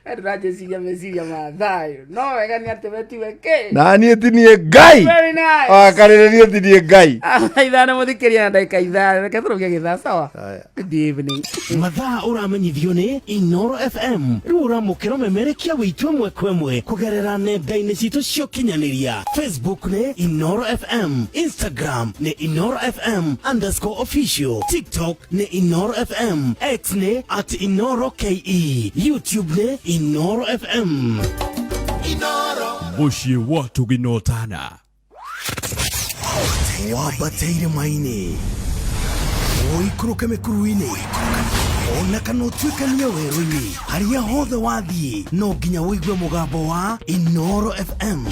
Ndĩranjĩciria meciria ma thayũ, no wega nĩ atĩ we tiwe kĩ. Na niĩ ti niĩ Ngai. Very nice. Wakarĩrĩ, niĩ ti niĩ Ngai. 5 mũthikĩria na ndagĩka 5, reke tũrũgie gĩthaa. Sawa. Haya. Good evening. Mathaa ũramenyithio nĩ Inoro FM. Rĩu ũramũkĩra ũmemerekia witũ ĩmwe kwa ĩmwe kũgerera nenda-inĩ citũ cia ũkinyanĩria. Facebook nĩ Inoro FM, Instagram nĩ InoroFM_official, TikTok nĩ Inoro FM, X nĩ @InoroKE, YouTube nĩ Inoro FM. Mũciĩ wa tũginotana. Wambate irĩma-inĩ, ũikũrũke mĩkuru-inĩ, ona kana ũtuĩkanie werũ-inĩ, harĩa hothe wathiĩ no nginya ũigue mũgambo wa Inoro FM.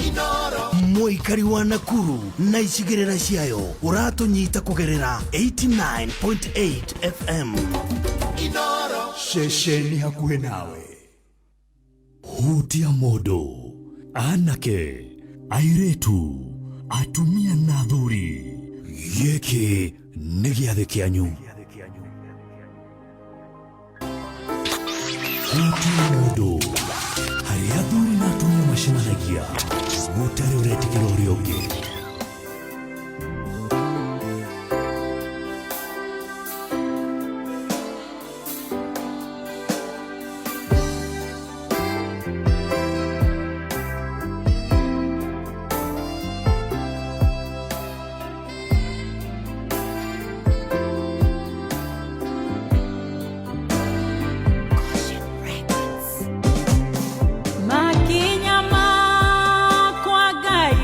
Mũikari wa Nakuru na icigĩrĩra ciayo, ũratũnyita kũgerera 89.8 FM. Ceceni hakuhĩ nawe. Hutia mũndũ, anake, airĩtu, atumia na athuri, gĩkĩ nĩ gĩathĩ kĩanyu. Hutia mũndũ, harĩa athuri na atumia macemanagia gũtarĩ ũretĩkĩra ũrĩa ũngĩ. Makinya makwa Ngai.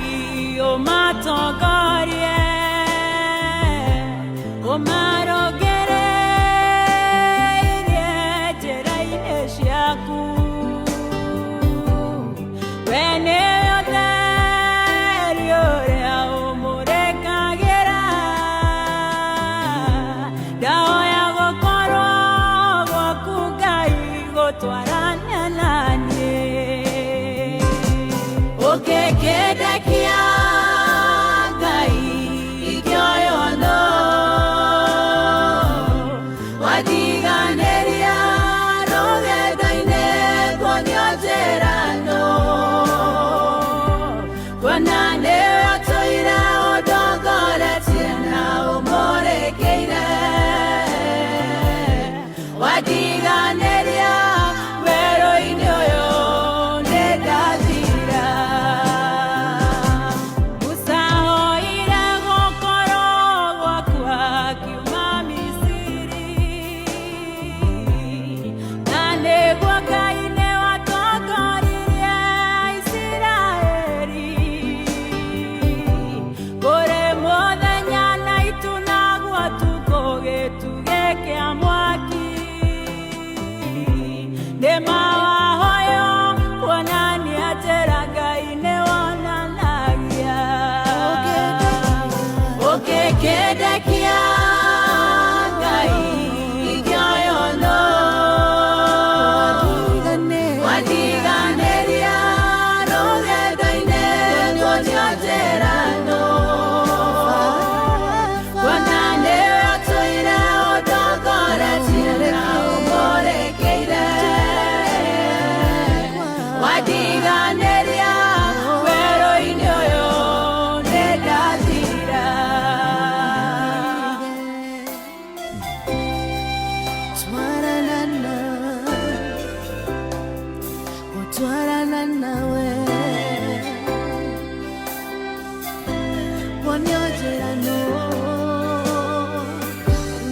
Kuonio njĩra nũ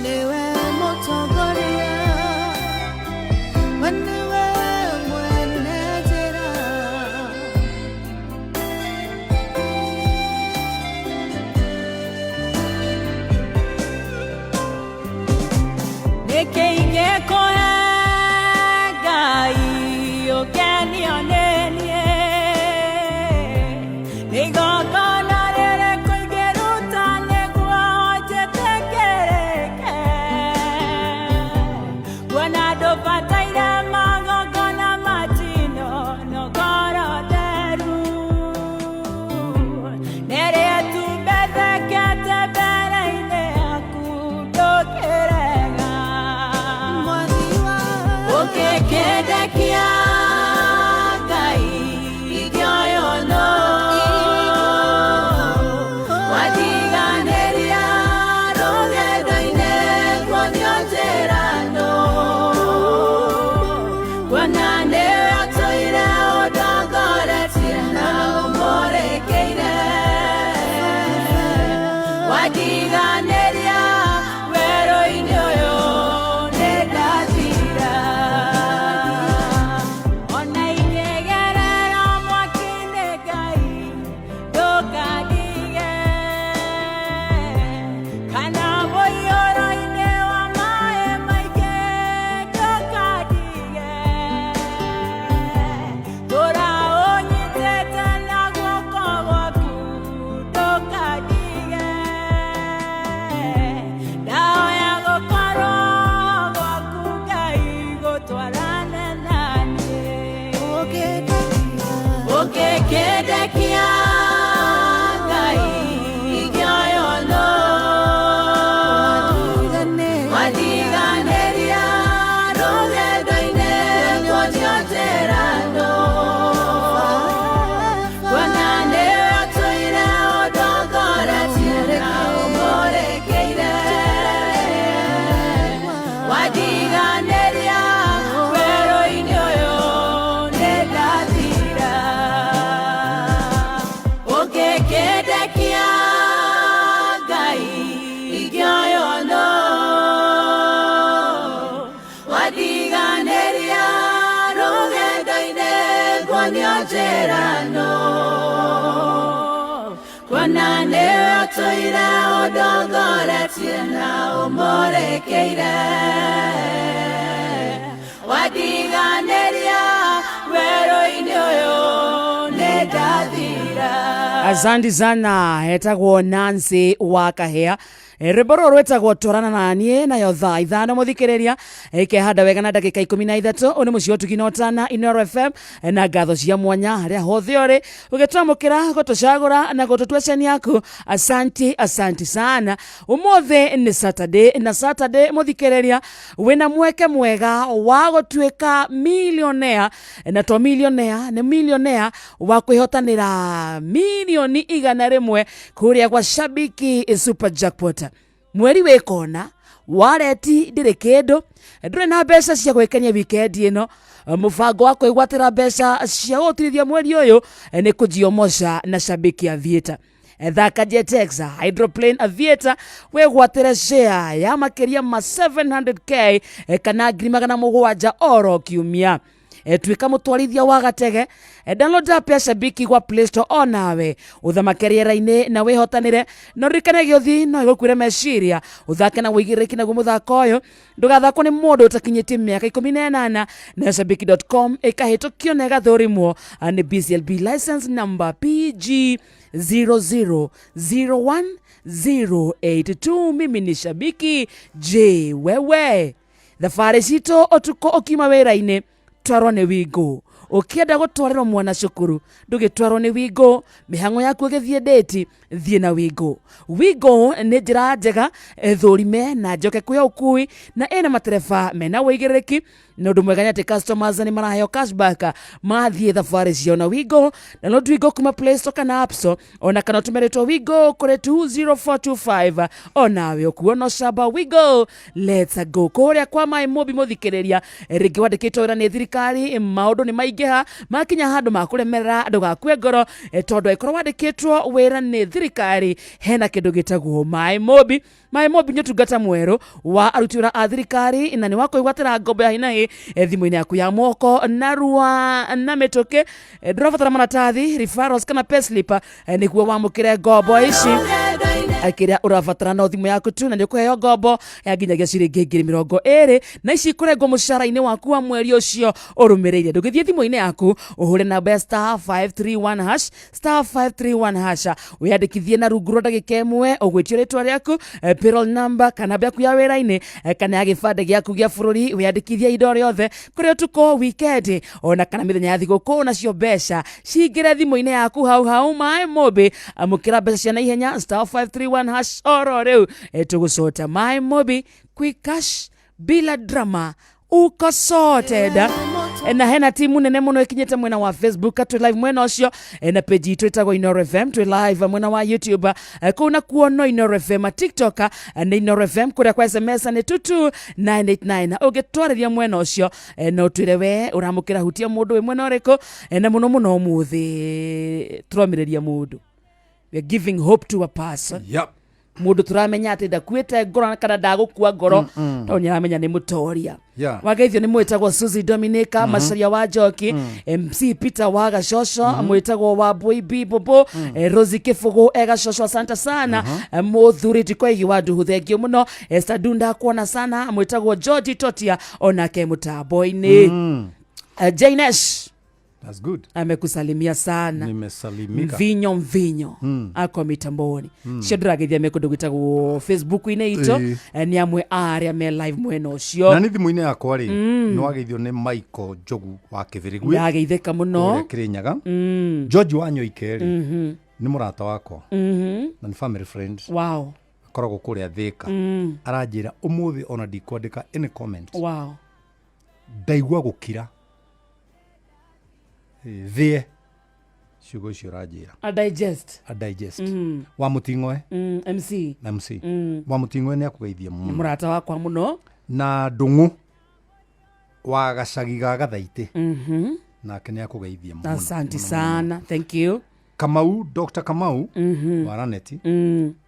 nĩwe mũtongoria, we nĩwe mwene njĩra. Nĩkĩ ingĩkũhe Ngai ũkenio nĩ niĩ? Nĩ igongona rĩrĩkũ ingĩruta nĩguo njĩtĩkĩrĩke? Kuona ndũbataire magongona ma njino na ngoro theru. Nĩrĩ itumbethekete mbere-inĩ yaku ndũkĩrega. Mwathi wa Ũkĩkĩndekia Ngai ingĩoywo nũ? Watiganĩria rũgendo-inĩ kuonio njĩra nũ? Kuona nĩwe ũtũire ũndongoretie na ũmũrĩkĩire. Watiganĩria werũ-inĩ ũyũ nĩ ndathira. Ona ingĩgerera mwaki-inĩ Ngai ndũkandige, kana mũiyũro-inĩ wa maĩ maingĩ ndũkandige. Tũra ũnyitĩte na guoko gwaku ndũkandige. Ndahoya gũkorwo gwaku Ngai gũtwarane na niĩ. Ũkĩkĩndekia Ngai ingĩoywo nũ? Watiganĩria rũgendo-inĩ kuonio njĩra nũ? Kuona nĩwe ũtũire ũndongoretie na ũmũrĩkĩire. Watiganĩria werũ-inĩ ũyũ nĩ ndathira. Ũkĩkĩndekia Ngai ingĩoywo nũ? Watiganĩria rũgendo-inĩ kuonio njĩra nũ? Kuona nĩwe ũtũire ũndongoretie na ũmũrĩkĩire. Watiganĩria werũ-inĩ ũyũ nĩ ndathira. Asante sana. Etagwo Nancy wa Kahea. Rwĩmbo rũrũ rwĩtagwo twarana na niĩ. Nayo thaa 5, mũthikĩrĩria, ĩkehanda wega na ndagĩka 13. Ũyũ nĩ mũciĩ wa ũtugi na ũtana, Inooro FM, na ngatho cia mwanya harĩa hothe ũrĩ ũgĩtwamũkĩra, gũtũcagũra na gũtũtua ceni yaku. Asanti, asanti sana. Ũmũthĩ nĩ Saturday, na Saturday, mũthikĩrĩria, wĩna mweke mwega wa gũtuĩka millionaire, na to millionaire, nĩ millionaire wa kwĩhotanĩra 100,000,000 kũrĩa gwa Shabiki Super Jackpot. Mweri wĩ kona, wareti ndĩrĩ kĩndũ, ndũrĩ na mbeca cia gwĩkenia wikendi ĩno. Mũbango wa kwĩgwatĩra mbeca cia gũtirithia mweri ũyũ nĩ kũjiomoca na Shabiki Aviator. Thaka Jetex Hydroplane Aviator, wĩgwatĩre share ya makĩria ma 700K, kana 700,000 oro kiumia. Tuĩka mũtwarithia wa gatege. Download app ya Shabiki gwa Play Store onawe ũthamake rĩera-inĩ na wĩhotanĩre. Na ũririkane gĩũthi no ĩgũkuĩre meciria. Ũthake na wĩigĩrĩrĩki, naguo mũthako ũyũ ndũgathakwo nĩ mũndũ ũtakinyĩtie mĩaka 18. Nayo shabiki.com ĩkahĩtũkio na ĩgathũrimwo nĩ BCLB license number PG 0001082. Mimi ni shabiki, je wewe? Thabarĩ citũ ũtukũ ũkiuma wĩra-inĩ, twarwo nĩ Wingo. Ũkĩenda gũtwarĩrwo mwana cukuru, ndũgĩtwarwo nĩ Wingo. Mĩhang'o yaku ĩgĩthiĩ ndĩti, thiĩ na Wingo. Wingo nĩ njĩra njega, thũrime na njoke ya ũkui, na ĩna matereba mena wĩigĩrĩrĩki. Na ũndũ mwega nĩ atĩ customers nĩ maraheo cashback mathiĩ thabarĩ ciao na Wingo. Download Wingo kuma Play Store kana App Store, ona kana ũtũme rĩtwa Wingo kũrĩ 20425, onawe ũkuo no camba. Wingo, let's go. Kũrĩa kwa maĩ mũmbi, mũthikĩrĩria, rĩngĩ wandĩkĩtwo wĩra nĩ thirikari, maũndũ nĩ maingĩ. maingĩha makinya handũ makũremerera ndũgakue ngoro tondũ angĩkorwo wandĩkĩtwo wĩra nĩ thirikari hena kĩndũ gĩtagwo maĩ mobi. Maĩ mobi nĩ ũtungata mwerũ wa aruti wĩra a thirikari na nĩ wa kwĩgwatĩra ngombo ya hinahi thimũ-inĩ yaku ya moko narua na mĩtũkĩ. Ndũrabatara maratathi, referrals kana payslip nĩguo wamũkĩre ngombo ici. Kĩrĩa ũrabatara no thimũ yaku tu na nĩ ũkũheo ngombo ya nginyagia ciringi 20,000 na ici ikũrengwo mũcara-inĩ waku wa mweri ũcio ũrũmĩrĩire. Ndũgĩthiĩ thimũ-inĩ yaku ũhũre namba ya star 531 hash, star 531 hash, wĩyandĩkithie na rungu rwa ndagĩka ĩmwe. Ũgwĩtio rĩtwa rĩaku, payroll number kana namba yaku ya wĩra-inĩ, kana ya gĩbandĩ gĩaku gĩa bũrũri. Wĩyandĩkithie indo rĩothe kũrĩ ũtukũ, weekend ona kana mĩthenya ya thigũkũ, nacio mbeca cingĩre thimũ-inĩ yaku hau hau. Maĩ Mobi, amũkĩra mbeca cia naihenya, star 531 hash oro rĩu. Tũgũcota Maĩ Mobi, quick cash bila drama, uko sorted. Na hena timu nene muno ikinyite mwena wa Facebook, twĩ live mwena ũcio, na page itũ ĩtagwo Inoro FM. Twĩ live mwena wa YouTube, kũu nakuo no Inoro FM. TikTok nĩ Inoro FM, kũrĩa kwa SMS nĩ 22989. Ũngĩtwarĩria mwena ũcio, no twĩre we ũramũkĩra hutia mũndũ wĩ mwena ũrĩkũ. Na mũno mũno ũmũthĩ tũromĩrĩria mũndũ, we are giving hope to a person. Mũndũ tũramenya atĩ ndakuĩte ngoro kana ndagũkua ngoro tondũ nĩ aramenya nĩ mũtoria. Wageithio nĩ mwĩtagwo Suzy Dominica, Macaria wa Njoki, MC Peter wa Gacoco, mwĩtagwo wa Bui B Bobo, Rosie Kĩbũgũ e Gacoco, asante sana. Mũthuri Ndikoigi wa Nduhu, thengio mũno. Sadunda kuona sana, mwĩtagwo George Totia onake mũtambo-inĩ. Jainesh That's good. Amekusalimia sana. Nimesalimika. Mvinyo mvinyo ako mitamboni cio ndĩrageithia me kũndũ gwĩtagwo Facebook-inĩ itũ. Nĩ amwe a arĩa me live mwena ũcio. Na nĩ thimũ-inĩ yakwa rĩ, nĩ wageithio nĩ Michael Njogu wa Kĩbĩrĩgui Ndageithĩka mũno. Kũrĩa Kĩrĩnyaga. George wa Nyoike rĩ, nĩ mũrata wakwa na nĩ family friend. Akoragwo kũrĩa Thĩka. Aranjĩra ũmũthĩ ona ndikwandĩka any comment. Ndaigua gũkira thĩe ciugo icio ũranjĩra. A digest. A digest wa mũting'oe. MC. MC wa mũting'oe nĩ akũgeithia mũno. Mũrata wakwa mũno. Na ndũng'ũ wa gacagi ga Gathaitĩ nake nĩ akũgeithia mũno. Asante sana, thank you. Kamau, Dr Kamau wa Raneti,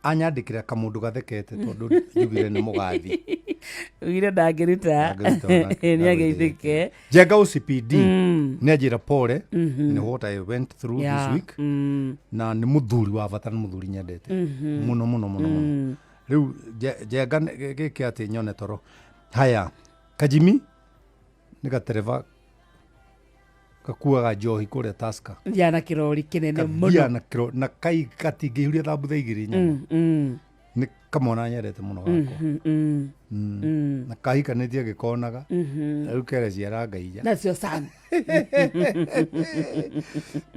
anyandĩkĩra kamũndũ gathekete tondũ njugire nĩ mũgathi. Ugire ndangĩruta. Ndangĩruta onake. Nĩ ageithĩke. Njenga OCPD nĩ anjĩra pole nĩ what I went through this week, na nĩ mũthuri wa bata, nĩ mũthuri nyendete mũno mũno mũno mũno. Rĩu Njenga gĩkĩ atĩ nyone toro. Haya, Kajimi nĩ gatereba gakuaga njohi kũrĩa Tusker. Ya na kĩrori kĩnene Kathia mũno. Na kĩro na kai gatingĩhuria thambutha igĩrĩ nyama. Nĩ kamwana nyendete mũno gakwa na kahikanĩtie gĩkonaga rĩu kere ciara ngaija. Nacio sana.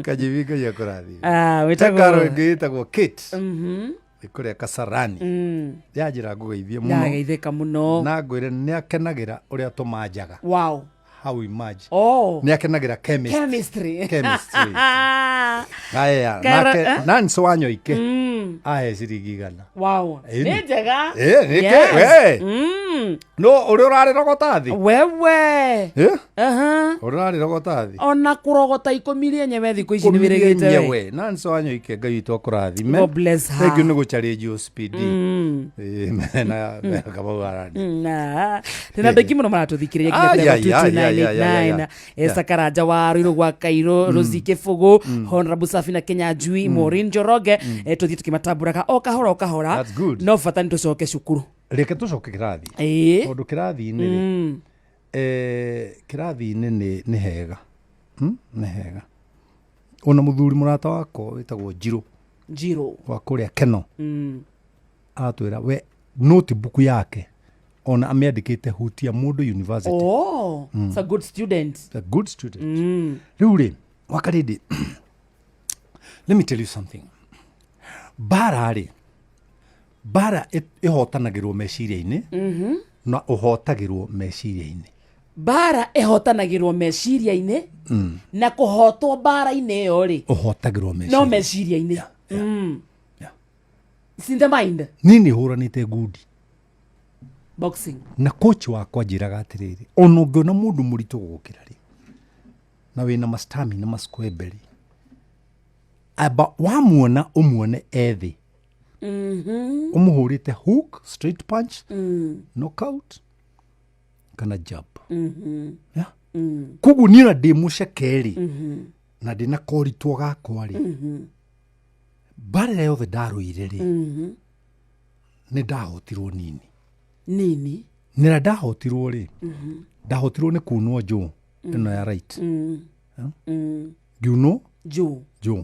Kajimi, Ngai akũrathime. Ah, karo wĩtagwo ĩngĩ ĩtagwo Kate ĩkũrĩa Kasarani, yanjĩra ngũgeithie mũno. Ndageithĩka mũno. Na ngwĩre nĩ akenagĩra ũrĩa tũmanjaga. How we merge. Nĩ akenagĩra chemistry. Chemistry. Chemistry. Aya. Karo- Nake eh? Nancy Wanyoike ahe ciringi 100. Ĩni. Nĩ njega. Ĩ, nĩkĩ? Yes. We. No ũrĩa ũrarĩrogota thĩ. Wewe. Ĩ? Aha. Ũrĩa ũrarĩrogota thĩ. Ona kũrogota ikũmi rĩenyewe thikũ ici nĩ wĩrĩgĩte we. Nyewe Nancy Wanyoike, Ngai witũ akũrathime. God bless her. Thank you nĩ gũcarĩnji OCPD. Ĩ, mena mena Kamau Arani. Na tena andå aingä må no maratå thikä rä ria. Ai, ai, ai, ai, ai, ai, ai. Esther Karanja wa Ruiru gwa Kairũ, Rosie Kĩbũgũ, Honorable Safina Kinyanjui, Maureen Njoroge, tũthiĩ tũkĩmatambũraga o kahora o kahora. That's good. No bata nĩ tũcoke cukuru. Reke tũcoke kĩrathi. Tondũ kĩrathi-inĩ rĩ, kĩrathi-inĩ nĩ hega. Nĩ hega ona mũthuri mũrata wakwa wĩtagwo Njirũ Njirũ wa kũrĩa Keno aratwĩra we notebook yake ona amĩandĩkĩte hutia mũndũ university. Oh, it's a good student. A good student. Rĩu rĩ, Wakarĩndĩ, let me tell you something. Mbara rĩ, mbara ĩhotanagĩrwo meciria-inĩ na ũhotagĩrwo meciria-inĩ. Mbara ĩhotanagĩrwo meciria-inĩ na kũhotwo mbara-inĩ ĩyo rĩ Ũhotagĩrwo no meciria. Meciria-inĩ. It's in the mind. Niĩ nĩ hũranĩte ngundi. Boxing. Na coach wakwa njĩraga atĩrĩrĩ, ona ũngĩona mũndũ mũritũ gũgũkĩra rĩ, Na wĩna mastami na maskwemberi, amba wamuona ũmuone ethĩ ũmũhũrĩte hook, straight punch, knockout kana jab. Yeah? Koguo niĩ ona ndĩ mũceke rĩ, na ndĩ na koritwo gakwa rĩ, mbara ĩrĩa yothe ndarũire rĩ, nĩ ndahotirwo nini. Nini. Nĩra ndahotirwo rĩ, ndahotirwo nĩ kunwo njũ ĩno ya right. Ngiunwo njũ. Njũ.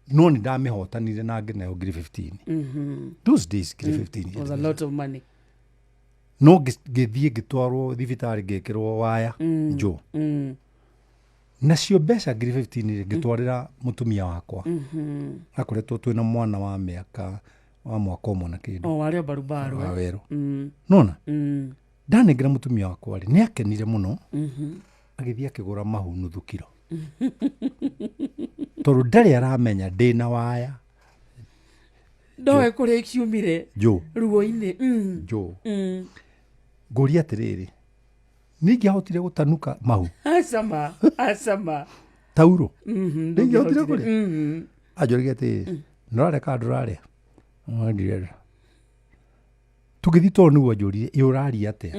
No nĩ ndamĩhotanire na ngĩneo ngiri 15. Those days ngiri 15 Was a lot of money. No ngĩthiĩ ngĩtwarwo thibitarĩ, ngĩkĩrwo waya njũ. Nacio mbeca ngiri 15 rĩ, ngĩtwarĩra mũtumia wakwa. Akoretwo twĩna mwana wa mĩaka wa mwaka ũmwe na kĩndũ. O warĩ o barubaru. Wa werũ. Nona ndanengera mũtumia wakwa rĩ, nĩ akenire mũno, agĩthiĩ akĩgũra mahu nuthu kiro, tondũ ndarĩ aramenya ndĩna waya. Ndoe kũrĩa ikiumire. Njũ. Ruo-inĩ. Njũ. Ngũria atĩrĩrĩ, ningĩahotire gũtanuka mahu? Acama acama. Tauro ningĩahotire kũrĩa? Anjũragia atĩrĩrĩ, nũrarĩa kana ndũrarĩa? No, ndirenda. Tũgĩthiĩ, tondũ nĩguo anjũrire, ĩ ũraria atĩa?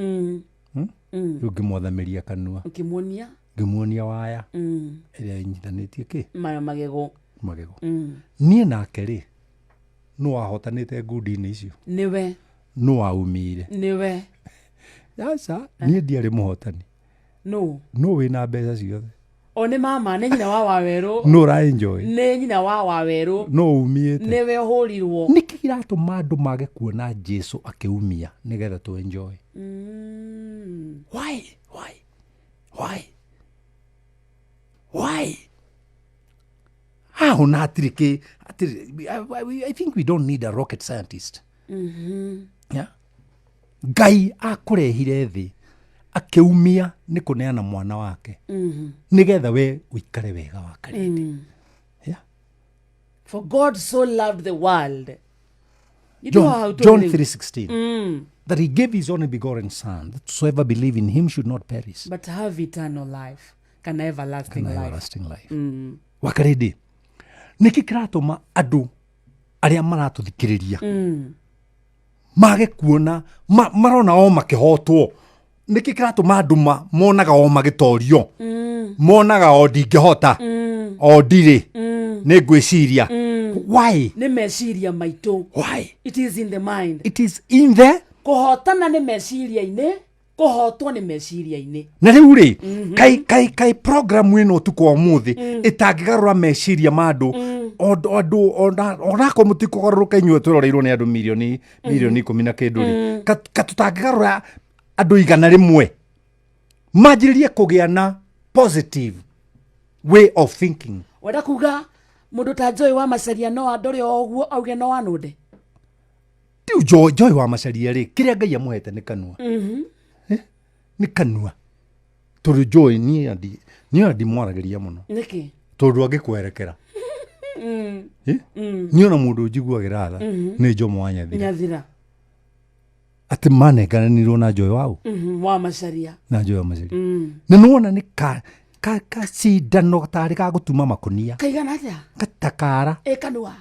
Rĩu ngĩmwathamĩria kanua. Ũkĩmuonia. Ngĩmuonia waya ĩrĩa ĩnyitanĩtie kĩ? Maya magego. Magego. Niĩ nake rĩ, nũ wahotanĩte ngundi-inĩ icio? Nĩwe. Nũ waumire? Nĩwe. Aca, niĩ ndiarĩ mũhotani. Nũ? Nũ wĩna mbeca ciothe? O nĩ mama, nĩ nyina wa wawerũ. Nũ ũraenjoy? Nĩ nyina wa wawerũ. Nũ umĩte? Nĩwe ũhũrirwo. Nĩkĩ kĩratũma andũ mage kuona Jesu akĩumia nĩgetha tũ enjoy? Why, why, why, why? Haho na hatirĩ kĩ hatirĩ. I think we don't need a rocket scientist. Yeah? Ngai akũrehire thĩ akĩumia nĩ kũneana mwana wake nĩgetha we ũikare wega wa karĩndĩ. Yeah? For God so loved the world. You John, know how to John live. 3:16, that he gave his only begotten son, that whosoever believe in him should not perish but have eternal life, kana everlasting kana life. Everlasting life. Wakarĩndĩ, nĩkĩ kĩratũma andũ arĩa maratũthikĩrĩria mage kuona marona o makĩhotwo? Nĩkĩ kĩratũma andũ monaga o magĩtorio, monaga o ndingĩhota, o ndirĩ, nĩ ngwĩciria? Why? Nĩ meciria maitũ. Why? It is in the mind. It is in the Kũhotana nĩ meciria-inĩ, kũhotwo nĩ meciria-inĩ. Na rĩu rĩ, kai programu ĩno ũtukũ wa ũmũthĩ ĩtangĩgarũra meciria ma andũ, andũ onakorwo mũtikũgarũrũka inyuĩ twĩroreirwo nĩ andũ milioni 10 na kĩndũ rĩ, ka tũtangĩgarũra andũ 100 manjĩrĩrie kũgĩa na positive way of thinking. Wenda kuga mũndũ ta Joy wa Macaria no andore o ũguo auge no anũnde? Rĩu Joy wa Macaria rĩ, kĩrĩa Ngai amũhete nĩ kanua. Eh? Nĩ kanua, tondũ Joy niĩ ona ndimwaragĩria mũno. Nĩkĩ? Tondũ angĩkwerekera. Eh? Niĩ ona mũndũ njiguagĩra tha nĩ Jomo wa Nyathira. Nyathira. Atĩ manengananirwo na Joy wau. Wa Macaria. Na Joy wa Macaria nĩ nĩwona nĩ ka cindano tarĩ ga gũtuma makũnia. Kaigana atĩa? Gatakara. Ĩ kanua.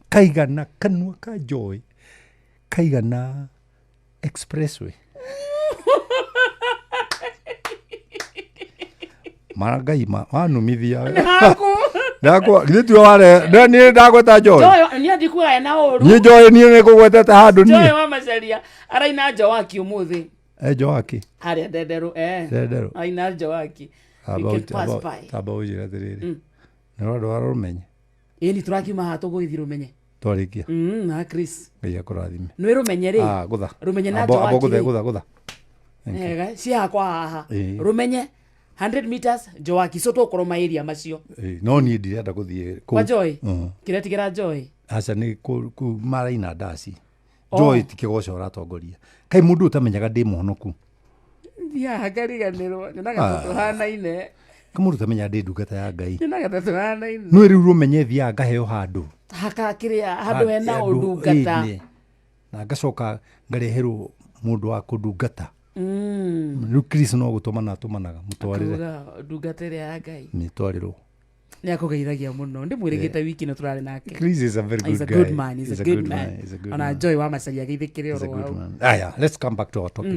Kaigana kanua ka Joy kaigana expressway. Mara Ngai wanumithia. Haku. Ndakwa githĩ tiwe ware niĩ ndagweta Joy? Joy niĩ ndikuaga na ũru. Niĩ Joy, niĩ nĩ kũgwetete handũ Joy niĩ? wa Macaria araina Njowaki ũmũthĩ. E Joaki? Harĩa Ndenderũ, eh. Ndenderũ. Araina Njowaki. You can pass by. Tamba ũnjĩre atĩrĩrĩ, nĩ ũrandwara Rũmenye? Ĩni, tũrakiuma haha tũgũgĩthiĩ Rũmenye. Twarĩkia. Na Chris. Ngai akũrathime. Nĩ Rũmenye rĩ? Ah, gũtha. Rũmenye na Amba Njowaki gũthe rĩ? gũtha gũtha. Ega, ci hakwa haha. Ĩĩ. Rũmenye 100 meters Njowaki, so tũgũkorwo ma area macio. Ĩĩ, no niĩ ndirenda gũthiĩ kũu. Kwa Joy? Kĩretigĩra Joy? Aca, nĩ kũu maraina ndaci. Oh. Joy ti kĩgoco ũratongoria. Kaĩ mũndũ ũtamenyaga ndĩ mũhonoku? Thiaga ngariganĩrwo, nyonaga ta tũhanaine. Kaĩ mũndũ ũtamenyaga ndĩ ndungata ya Ngai? Nyonaga ta tũhanaine. No rĩu Rũmenye thiaga ngaheo handũ. Haka kĩrĩa handũ hena Handũ, ũndungata. ĩĩ, na ngacoka ngareherwo mũndũ wa kũndungata. Rĩu Chris no gũtũmana atũmanaga mũtwarĩre. Kuga ndungata ĩrĩa ya Ngai. Mĩtwarĩrwo. Nĩ akũgeithagia mũno. Ndĩmwĩrĩgĩte wiki ĩno tũrarĩ nake. Chris is a very good He's a guy. good man. He's a good man. He's a good Ona man. Joy wa Macharia ageithĩkĩre He's a oro good hau. man. Aya, let's come back to our topic.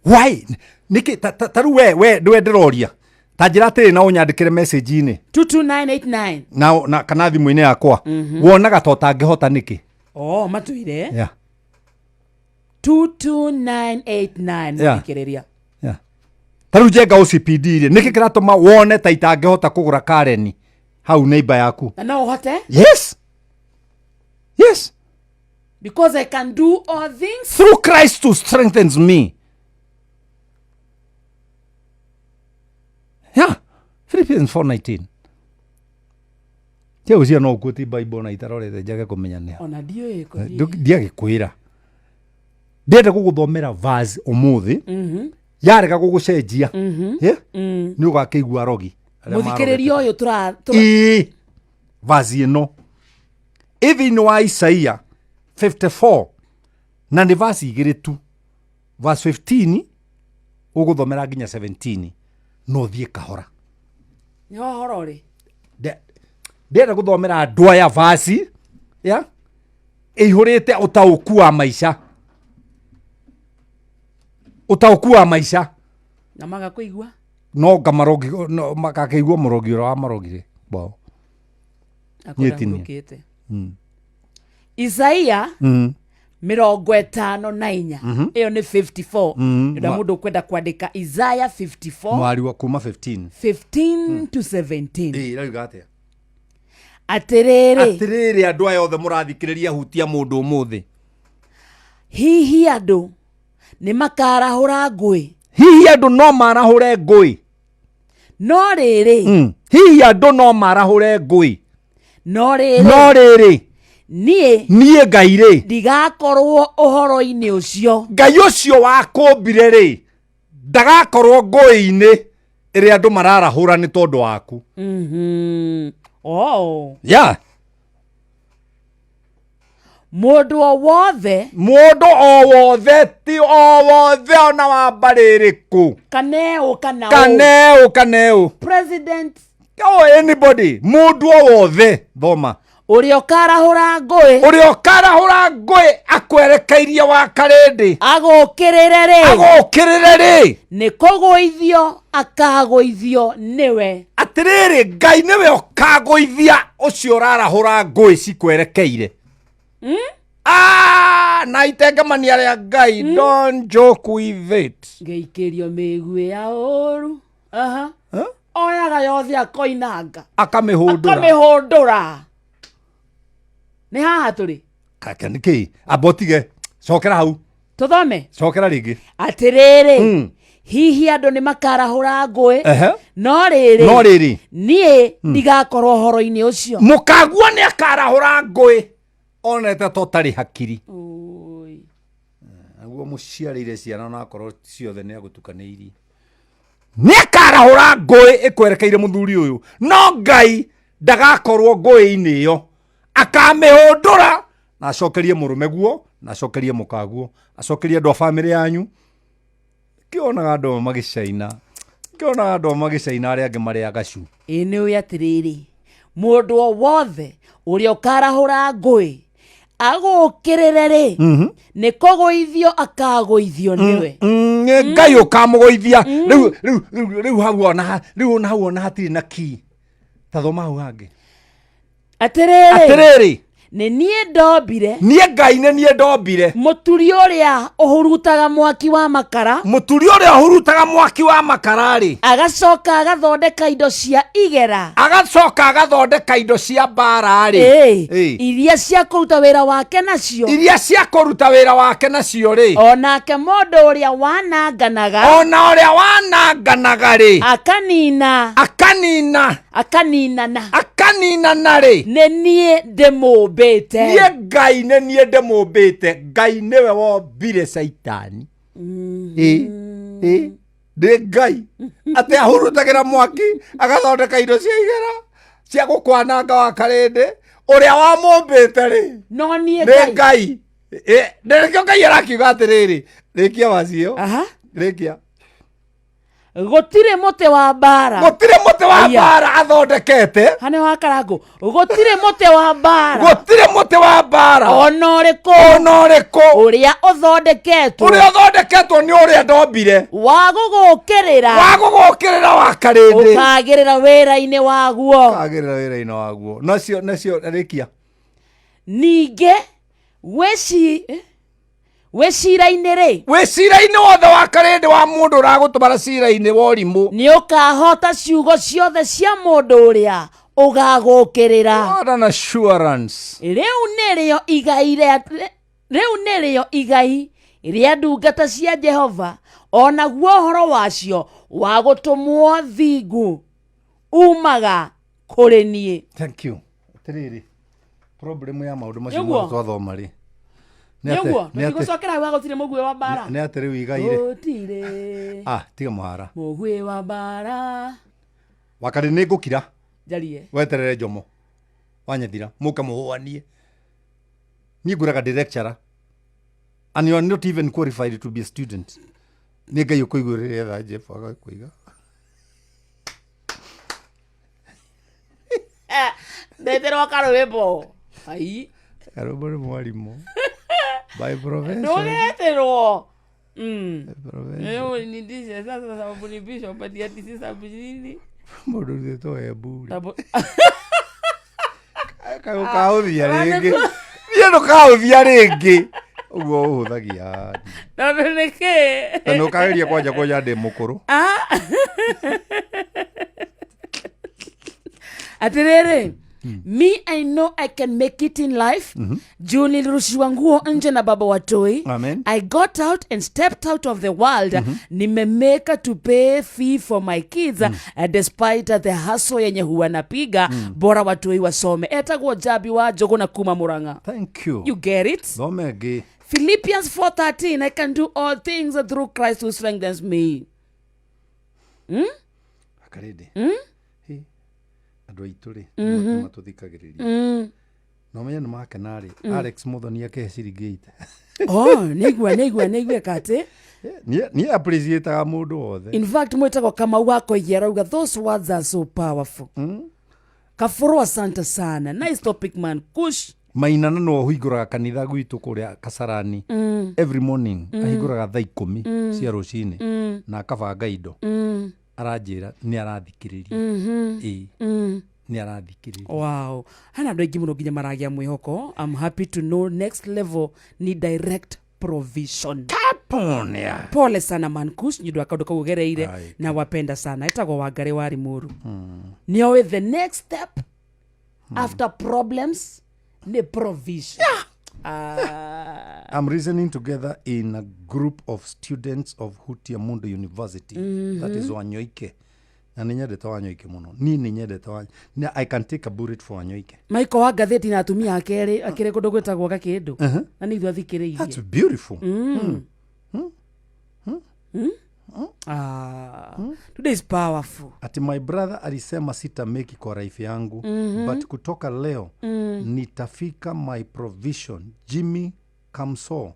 Why? Nĩkĩ ta rĩu we nĩwe ndĩroria. Ta njĩra atĩrĩ na ũnyandĩkĩre message-inĩ 22989. na kana thimũ-inĩ yakwa. Wonaga ta ũtangĩhota nĩkĩ? Oh, matwĩre. Yeah. 22989 Yeah. mũthikĩrĩria. Yeah. Ta rĩu njenga OCPD rĩ, nĩkĩ kĩratũma wone ta itangĩhota kũgũra Karen hau neighbor yaku? Na no ũhote? Yes. Yes. Because I can do all things Through Christ who strengthens me. Yeah. Philippians 4:19. Tia ũcio no ũkuĩte Bible na itarorete njage kũmenya nĩ ha. ona ndiũĩ kũthiĩ. Ndiagĩkwĩra. Ndĩrenda gũgũthomera verse ũmũthĩ. Yarega gũgũcenjia. Yeah? Nĩ ũgakĩigua rogi. Arĩa Mũthikĩrĩria marogete. ũyũ tũra tũra- Ĩĩ. Verse ĩno. Ĩ thĩinĩ wa Isaia 54 na nĩ verse igĩrĩ tu. Verse 15 ũgũthomera nginya 17 no thiĩ kahora. Nĩ ũhoro rĩ. Ndĩrenda gũthomera andũ aya verse ya ĩihũrĩte ũtaũku wa maica. Ũtaũku wa maica. Na maga kũigua. No ngamarogi no makakĩigua mũrogi ũrĩa wamarogire kwao. Nyĩtinie. Akũrahurũkĩte. Isaia 54 ĩyo nĩ 54 nĩ mũndũ ũkwenda kwandĩka Isaiah 54 Mwari wa kuma 15. 15 to 17. Ĩĩ, ĩrauga atĩa? Atĩrĩrĩ, Atĩrĩrĩ andũ aya othe mũrathikĩrĩria hutia mũndũ ũmũthĩ. Hihi andũ nĩ makarahũra ngũĩ? Hihi andũ no marahũre ngũĩ? No rĩrĩ, Hihi andũ no marahũre ngũĩ? no rĩrĩ, No rĩrĩ, niĩ niĩ Ngai rĩ, ndigakorwo ũhoro-inĩ ũcio. Ngai ũcio wakũmbire rĩ, ndagakorwo ngũĩ-inĩ ĩrĩa andũ mararahũra nĩ tondũ waku. Oh. Yeah. Mũndũ o wothe, Mũndũ o wothe, ti o wothe ona wa mbarĩ ĩrĩkũ, kana ũ kana ũ, kana ũ kana ũ, president, oh, anybody, mũndũ o wothe, thoma, ũrĩa ũkarahũra ngũĩ ũrĩa ũkarahũra ngũĩ akwerekeirie wa karĩndĩ agũkĩrĩre rĩ, agũkĩrĩre rĩ, nĩ kũgũithio akagũithio nĩwe. Atĩrĩrĩ, Ngai nĩwe ũkagũithia ũcio ũrarahũra ngũĩ cikwerekeire. Ah, na itengemania rĩa Ngai, don't joke with it. Ngĩikĩrio mĩguĩ ya ũru. Aha. Oyaga yothe akoinanga, Akamĩhũndũra. Akamĩhũndũra. Nĩ haha tũrĩ. Kaka nĩkĩ? Amba ũtige. Cokera hau. Tũthome. Cokera rĩngĩ. Atĩrĩrĩ, hihi andũ nĩ makarahũra ngũĩ? Ehe. No rĩrĩ, No rĩrĩ, niĩ ndigakorwo ũhoro-inĩ ũcio. Mũkaguo nĩ akarahũra ngũĩ onete ta ũtarĩ hakiri. Oi. Naguo mũciarĩire ciana onakorwo ciothe nĩ agũtukanĩirie. Nĩ akarahũra ngũĩ ĩkwerekeire mũthuri ũyũ, no Ngai ndagakorwo ngũĩ-inĩ ĩyo. Akamĩhũndũra na acokerie mũrũme guo, na acokerie mũkaguo, acokerie andũ a bamĩrĩ yanyu. Kĩonaga andũ amwe magĩcaina, kĩonaga andũ amwe magĩcaina arĩa angĩ marĩ agacu. Ĩ nĩ ũĩ atĩrĩrĩ, mũndũ o wothe ũrĩa ũkarahũra ngũĩ agũkĩrĩre rĩ, nĩ kũgũithio akagũithio nĩwe. Nĩ Ngai ũkamũgũithia. Rĩu rĩu rĩu rĩu hau ona rĩu ona hau ona hatirĩ na key. Ta thoma hau hangĩ. Atĩrĩrĩ, Atĩrĩrĩ, nĩ niĩ ndombire, niĩ Ngai nĩ niĩ ndombire, mũturi ũrĩa ũhurutaga mwaki wa makara, mũturi ũrĩa ũhurutaga mwaki wa makara rĩ, agacoka agathondeka indo cia igera, agacoka agathondeka indo cia mbara rĩ, ĩĩ, iria cia kũruta wĩra wake nacio, iria cia kũruta wĩra wake nacio rĩ, onake mũndũ ũrĩa wananganaga, ona ũrĩa wananganaga rĩ, akanina, akanina, akaninana, akaninana rĩ, nĩ niĩ ndĩmũmbĩte. Niĩ Ngai nĩ niĩ ndĩmũmbĩte. Ngai nĩwe wombire Caitani. Ĩ, ĩ, nĩ Ngai atĩ ahurutagĩra mwaki agathondeka indo cia igera cia gũkwananga wa karĩndĩ ũrĩa wamũmbĩte rĩ, no niĩ nĩ Ngai. Ngai. Ĩ, nĩkĩo Ngai arakiuga atĩrĩrĩ, Rĩkia wacio. Aha. Rĩkia. Gũtirĩ mũtĩ wa mbara. Gũtirĩ mũtĩ wa Aya. mbara athondekete. Hane wa karangũ. Gũtirĩ mũtĩ wa mbara. Gũtirĩ mũtĩ wa mbara. Ona ũrĩkũ. Ona ũrĩkũ. Ũrĩa ũthondeketwo. Ũrĩa ũthondeketwo nĩ ũrĩa ndombire. Wa gũgũkĩrĩra. Wa gũgũkĩrĩra wa karĩndĩ. Ũkagĩrĩra wĩra-inĩ waguo. Ũkagĩrĩra wĩra-inĩ waguo. Nacio nacio rĩkia. Ningĩ wĩci wĩ cira-inĩ rĩ. Wĩ cira-inĩ wothe wa karĩndĩ wa mũndũ ũragũtwara cira-inĩ wa ũrimũ. Nĩ ũkahota ciugo ciothe cia mũndũ ũrĩa ũgagũkĩrĩra. What an assurance. Rĩu nĩrĩo igai rĩa rĩu nĩrĩo igai rĩa ndungata cia Jehova, o naguo ũhoro wacio wa gũtũmwo thingu umaga kũrĩ niĩ. Thank you. Atĩrĩrĩ, problem ya maũndũ macio Nĩguo. mothe twathoma rĩ. Nĩ atĩ- Nĩguo, nĩ atĩ- tũtigũcokera hau gũtirĩ mũguĩ wa mbara. nĩ atĩ rĩu igai rĩ. Gũtirĩ Ah, tiga mũhara. mũguĩ wa mbara. Wakarĩ nĩ ngũkira. Njarie. Weterere njomo. Wanyethira. Mũke mũhũanie. Niĩ ngwĩraga ndĩ lecturer. And you are not even qualified to be a student. Nĩ Ngai ũkũiguĩrĩire tha Jeff agakũiga. Ndeterwo karwĩmbo. Ai. Karũmbo nĩ mwarimũ. By profession. Ndũgeterwo. By profession. Leo nindishe sasa sababu ni bishop ati ati si sababu nini? Mũndũ ũrutĩtwo Embu rĩ. Sababu Kaĩ ũkahũthia rĩngĩ. Niĩ ndũkahũthia rĩngĩ. Ũguo ũhũthagia. Tondũ nĩkĩ? Ta nĩ ũkageria kwanja kwanja ndĩ mũkũrũ. Atiriri. Me, I know I can make it in life. Juu nilirushiwa nguo nje na baba watoi. Amen. I got out and stepped out of the world. Nimemeka to pay fee for my kids despite the hustle yenye huwa napiga bora watoi wasome. Etagwo Jabi wa Njũgũna kuma Murang'a. Thank you. You get it? Thome ĩngĩ. Philippians 4:13 I can do all things through Christ who strengthens me. Akarĩndĩ. Hĩ, andũ aitũ rĩ nĩ matũthikagĩrĩria. Na ũmenye nĩ makena rĩ Alex Muthoni akĩhe ciringi 80. Oh, nĩigua nĩigua nĩigua kati. Niĩ niĩ appreciate-aga mũndũ wothe. In fact mwĩtagwo Kamau wa Koigi arauga those words are so powerful. Kafuru asante sana. Nice topic man. Kush. Mainana no ũhingũraga kanitha gwitũ kũrĩa Kasarani every morning ahingũraga thaa ikũmi cia rũcinĩ na akabanga indo aranjĩra nĩ arathikĩrĩria ĩĩ nĩ arathikĩrĩria. Wow. Hena andũ aingĩ mũno nginya maragĩa mwĩhoko. I'm happy to know next level ni direct provision. Kaponia. Pole sana man Kush nĩ ũndũ wa kaũndũ kau ũgereire Ai. na wapenda sana. Etagwo Wangarĩ wa Limuru. Nĩoĩ the next step after problems nĩ provision. Ah. I'm reasoning together in a group of students of Hutia Mundu University. That is Wanyoike. Na nĩ nyendete Wanyoike mũno. Niĩ nĩ nyendete Wanyoike. I can take a bullet for Wanyoike. Michael wa ngathĩti na atumia ake rĩ akĩrĩ kũndũ gwĩtagwo gakĩndũ na nĩ ithuĩ athikĩrĩirie. That's beautiful. Ah, today is powerful. Ati my brother alisema sitameki kwa life yangu but kutoka leo nitafika my provision. Jimmy Kamso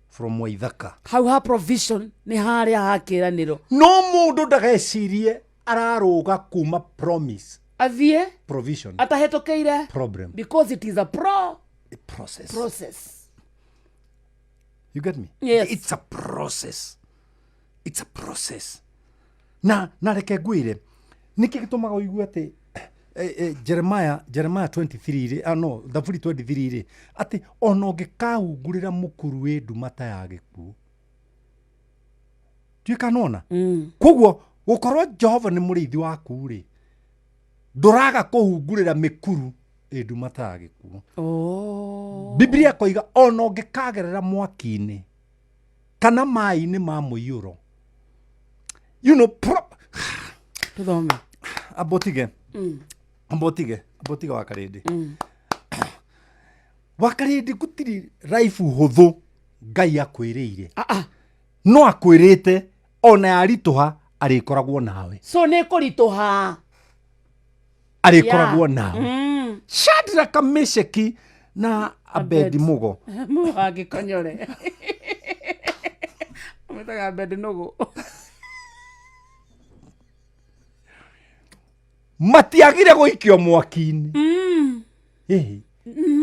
from Waithaka. Hau ha provision nĩ harĩa ha kĩranĩro. No mũndũ ndagecirie ararũga kuma promise Athiĩ provision atahĩtũkĩire problem because it is a pro process. process. You get me? Yes. It's a process. It's a process. Na na reke ngwĩre nĩkĩ gĩtũmaga ũigue atĩ Jeremiah Jeremiah 23 rĩ ah, no Thaburi 23 rĩ atĩ ona ũngĩkahungurĩra mũkuru wĩ nduma ta ya gĩkuũ tuĩka nona koguo gũkorwo Jehova nĩ mũrĩithi waku rĩ ndũraga kũhungurĩra mĩkuru ĩ nduma ta ya gĩkuũ Oh. Biblia koiga ona ũngĩkagerera mwaki-inĩ kana maĩ-inĩ ma mũiyũro you know pro Tũthome. amba ũtige amba ũtige amba ũtige wakarĩndĩ wakarĩndĩ gũtirĩ raibu hũthũ Ngai akwĩrĩire Ah, ah. no akwĩrĩte ona yaritũha arĩkoragwo nawe So nĩ kũritũha. arĩkoragwo Yeah. nawe Shadraka Mesheki na Abedi Mugo Mũhangĩkonyore. Ũmĩtaga bed nũgũ. Matiagire gũikio mwaki-inĩ. Ĩhĩ.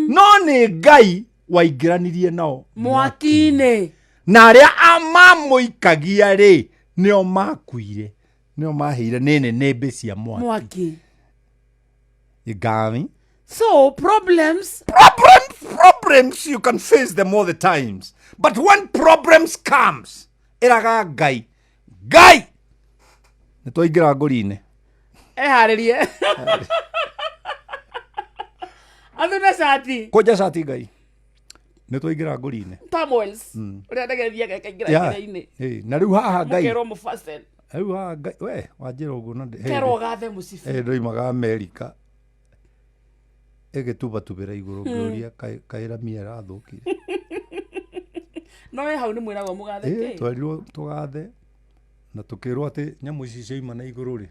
No nĩ Ngai waingĩranirie nao mwaki-inĩ. Na arĩa mamũikagia rĩ, nĩo makuire, nĩo mahĩire nĩ nĩnĩmbĩ cia mwaki. Mwaki. You got me? So problems. Problems, you can face them all the times, but when problems comes, ĩraga Ngai, Ngai nĩ twaingĩra ngũri-inĩ. Eharĩrie athuna cati. Kũnja cati, Ngai nĩ twaingĩra ngũri-inĩ. Samuels ũrĩa ndege thiaga ĩkaingĩra njĩra-inĩ. Ĩ, na rĩu haha Ngai Mũkerwo mũfasten. Rĩu haha Ngai we wanjĩra ũguo na Kerwo gathe mũcibi. Ndoimaga Amerika ĩgĩtubatubĩra igũrũ, ngĩũria kaĩra mia ĩrathũkire. No we hau nĩ mwĩragwo mũgathe kĩ? Twerirwo tũgathe na tũkĩrwo atĩ nyamũ ici cioima na igũrũ rĩ,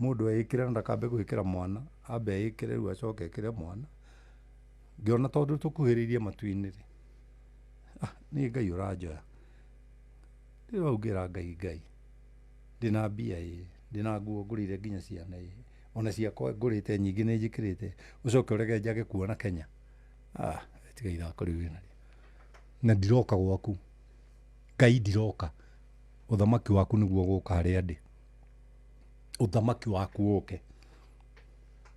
mũndũ eĩkĩre na ndakambe gwĩkĩra mwana, ambe eĩkĩre rĩu acoke ekĩre mwana. Ngĩona tondũ tũkuhĩrĩirie matu-inĩ rĩ, ah, nĩ Ngai ũranjoya rĩu. Hau ngĩra Ngai, Ngai, ndĩna mbia ĩ, ndĩna nguo ngũrĩire nginya ciana ĩ, ona ciakwa ngũrĩte nyingĩ nĩ njĩkĩrĩte, ũcoke ũrege njage kuona Kenya? Ah, tiga ithako rĩu wĩnarĩo, na ndiroka gwaku Ngai, ndiroka. Ũthamaki waku nĩguo gũka harĩa ndĩ, ũthamaki waku ũke,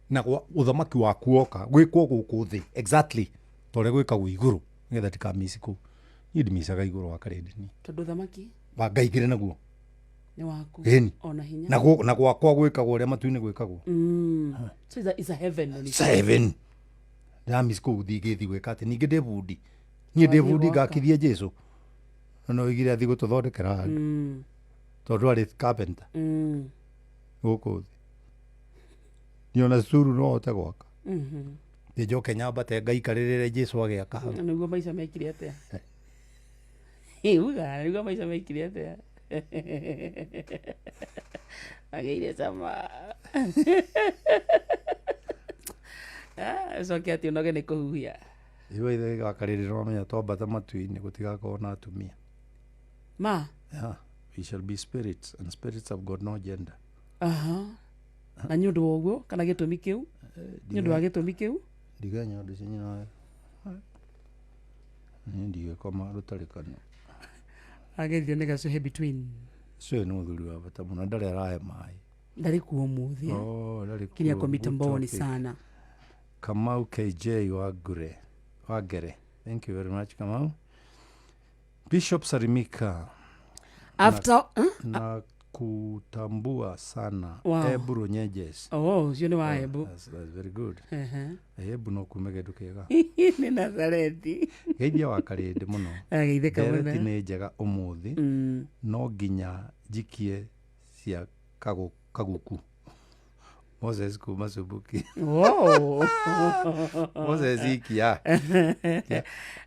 na ũthamaki waku woka gwĩkwo gũkũ thĩ exactly ta ũrĩa gwĩkagwo igũrũ, nĩgetha ndikamici kũu. Niĩ ndimicaga igũrũ wa karĩndĩ niĩ. Tondũ thamaki wa Ngai ngĩrĩ naguo. Nĩ waku. Ĩni. Ona hinya. Na gwakwa gwĩkagwo ũrĩa matu-inĩ gwĩkagwo. So it's a heaven on its Seven ndamici kũu thingĩthi gwĩka atĩ ningĩ ndĩ bundi niĩ, ndĩ Wathiĩ bundi. gwaka. Ngakithie Jesu na no oigire athi gũtũthondekera handũ tondũ arĩ carpenter gũkũ thĩ. Niĩ ona cukuru no hote gwaka, njoke nyambate ngaikarĩrĩre Jesu agĩaka hau. Na nĩguo maica mekire atĩa? Uga nĩguo maica mekire atĩa? Agĩire cama. Ah, ũcoke atĩ ũnoge nĩ kũhuhia. Iwe ithe gakarĩrĩ nĩwamenya twambata matu-inĩ gũtigakorwo na atumia. Ma. Yeah, we shall be spirits, and spirits have got no gender. Aha. Na nĩ ũndũ wa ũguo kana gĩtũmi kĩu, nĩ ũndũ wa gĩtũmi kĩu. Ndiga nyondo cia nyina, niĩ ndigĩkoma rũtarĩ kanua. Ageithio nĩ gacuhe between. Ũcio nĩ mũthuri wa bata mũno, ndarĩ arahe maĩ. Ndarĩ kuo ũmũthĩ, eh? Oh, ndarĩ Kinya kuo. kwa Good mitamboni topic. sana. Kamau KJ wa Gure wa Ngere, thank you very much, Kamau. Bishop Sarimika. After, huh? Na kutambua sana. Ebu Runyeges. Oh, ũcio nĩ wa Embu. That's very good. Ehe. Ebu no kume kĩndũ kĩega. Nĩ Nazareti. Geithia wa karĩndĩ mũno. Ageithĩka Ndereti mũno. nĩ njega ũmũthĩ. No nginya njikie cia kaguku. Moses kuma Subuki. Oh. Moses ikia.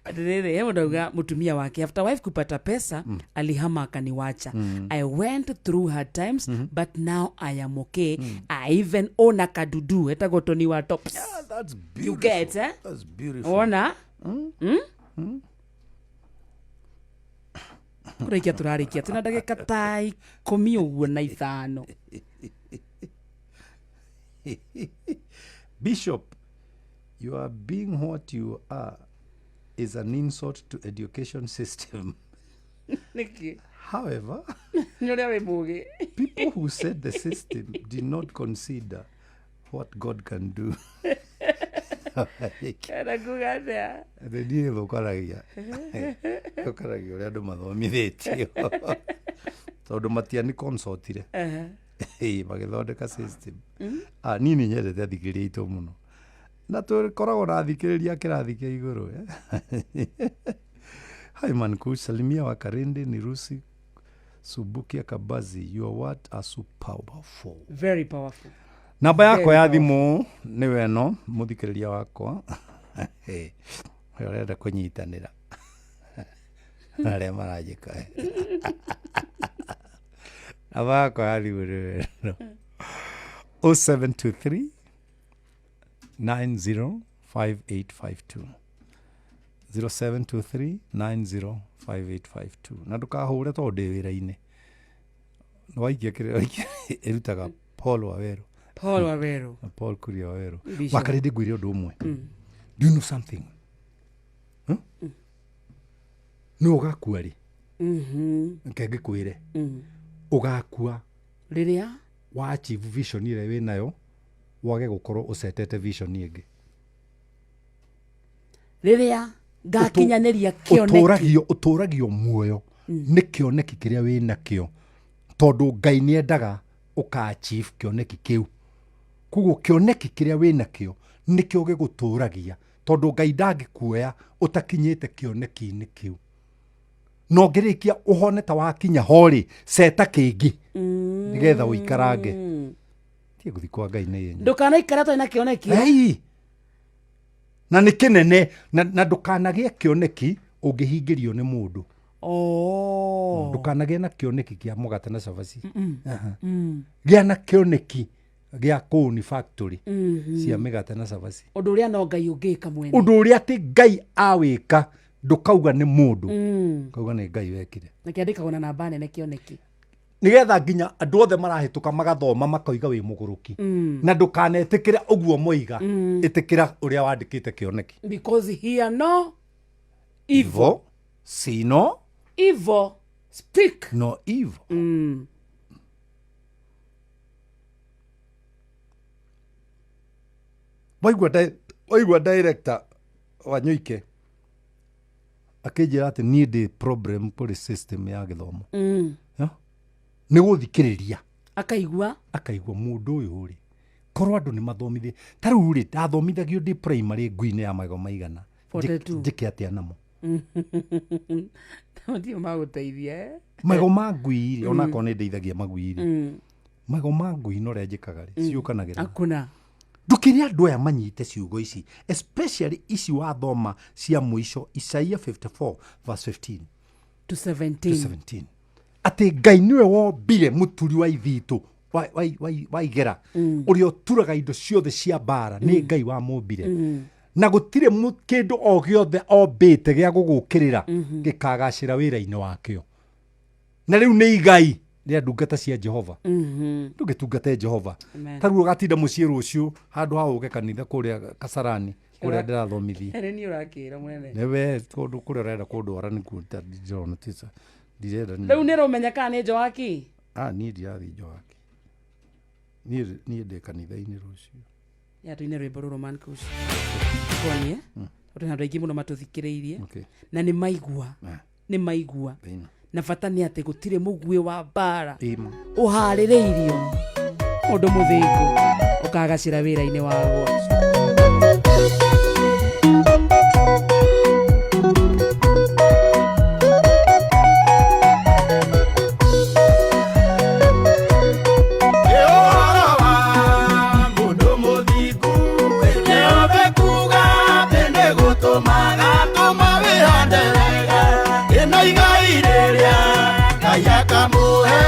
Atĩrĩrĩ, he mũndũ auga mũtumia wake after wife kupata pesa alihama akaniwacha. I went through hard times, but now I am okay. I even own a kadudu etagwo Tony wa Tops. That's beautiful. You get, eh? That's beautiful. Wona kũrĩkia tũrarĩkia twĩna ndagĩka ta 15 ũguo na 5. Bishop, you are being what you are is an insult to education system. Nĩkĩ? However, Nĩ ũrĩa wĩ mũgĩ. people who said the system did not consider what God can do. Kana kuga atĩa? Atĩ niĩ thũkanagia thũkanagia ũrĩa andũ mathomithĩtio tondũ matiani consultire. Ĩĩ, magĩthondeka system. Ah, niĩ nĩ nyendete athikĩrĩria aitũ mũno na tũkoragwo na athikĩrĩria a kĩrathi kĩa igũrũ, eh. Hi man, salimia wa Karindi ni Rusi Subukia Kabazi. Your word are so powerful. Very powerful. Namba yakwa Very ya thimũ nĩwe ĩno, mũthikĩrĩria wakwa ũrĩa ũrenda kũnyitanĩra na arĩa maranjĩka, namba yakwa ya thimũ nĩwe ĩno, 0723 905852. 0723 905852 na ndũkahũre tondũ ndĩ wĩra-inĩ. Waikia kĩrĩa waikia ĩrutaga Paul Waweru. Paul Waweru. Na Paul Kuria Waweru. Bishop. Wakarĩndĩ ngwĩre ũndũ ũmwe. Do you know something? Huh? Nĩ ũgakua rĩ? Reke ngĩkwĩre. Ũgakua Rĩrĩa wa achieve vision ĩrĩa wĩ nayo wage gũkorwo ũcetete vision ĩngĩ. Rĩrĩa ngakinyanĩria kĩoneki. Ũtũragio muoyo nĩ kĩoneki kĩrĩa wĩ nakĩo tondũ Ngai nĩ endaga ũka achieve kĩoneki kĩu. Koguo kĩoneki kĩrĩa wĩ nakĩo nĩkĩo gĩgũtũragia tondũ Ngai ndangĩkuoya ũtakinyĩte kĩoneki-inĩ kĩu. Na ũngĩrĩkia ũhone ta wakinya ho rĩ, ceta kĩngĩ nĩgetha ũikarange. Tiĩ gũthiĩ kwa Ngai nĩ yenyu. Ndũkanaikare ũtarĩ na kĩoneki. Ei! Na nĩ kĩnene na ndũkanagĩe kĩoneki ũngĩhingĩrio nĩ mũndũ. Oh. Ndũkanagĩe na kĩoneki kĩa mũgate na cabaci. Aha. Gĩa na kĩoneki gĩa kũũni factory cia mĩgate na cabaci. Ũndũ ũrĩa no Ngai ũngĩka mwene. Ũndũ ũrĩa atĩ Ngai awĩka ndũkauga nĩ mũndũ, kauga nĩ Ngai wekire. Na kĩandĩkagwo na namba nene kĩoneki. Nĩgetha nginya andũ othe marahĩtũka magathoma makoiga wĩ mũgũrũki. Na ndũkanetĩkĩre ũguo moiga, ĩtĩkĩra ũrĩa wandĩkĩte kĩoneki. Because here no evil. Evil, see no Evil speak. No evil. Waigua director Wanyoike akĩnjĩra atĩ niĩ ndĩ problem kũrĩ system ya gĩthomo. Yeah? Nĩ gũthikĩrĩria. Akaigua. Akaigua mũndũ ũyũ rĩ, korwo andũ nĩ mathomithie. Ta rĩu rĩ, ndathomithagio ndĩ primary ngui-inĩ ya magego maigana. 42. Njĩke atĩa namo? Matirĩ magũteithia, eh? Magego ma ngui rĩ, onakorwo nĩ ndeithagia magui rĩ, magego ma ngui na ũrĩa njĩkaga rĩ, ciũkanagĩra. Hakuna. Ndũkĩre andũ aya manyite ciugo ici, especially ici wathoma cia mũico, Isaia 54 verse 15 to 17. To 17. Atĩ Ngai nĩwe wombire mũturi wa ithitũ wa igera ũrĩa ũturaga indo ciothe cia mbara, nĩ Ngai wamũmbire. Na gũtirĩ kĩndũ o gĩothe ombĩte gĩa gũgũkĩrĩra gĩkagacĩra wĩra-inĩ wakĩo. Na rĩu nĩ igai rĩa ndungata cia Jehova. Ndũngĩtungate Jehova. Amen. Ta rĩu ũgatinda mũciĩ rũciũ handũ ha ũke kanitha kũrĩa Kasarani kũrĩa ndĩrathomithia. Nĩ niĩ ũrakĩra mũnene. Nĩwe kũndũ kũrĩa ũrenda kũndwara nĩkuo ndĩrona tisa. Ndirenda niĩ. Rĩu nĩ ũrũmenya kana nĩ Njoaki? Ah, niĩ ndirathiĩ Njoaki. Niĩ ndĩ kanitha-inĩ rũciũ. Ya tuine rwĩmbo rũrũ man kush. Tuonie. Tondũ andũ aingĩ mũno matũthikĩrĩirie. Na nĩ maigua. Nĩ maigua. Na bata nĩ atĩ gũtirĩ mũguĩ wa mbara. Ĩma. Ũharĩrĩirio ũndũ mũthingu ũkagacĩra wĩra-inĩ waguo. Ngai akamũhe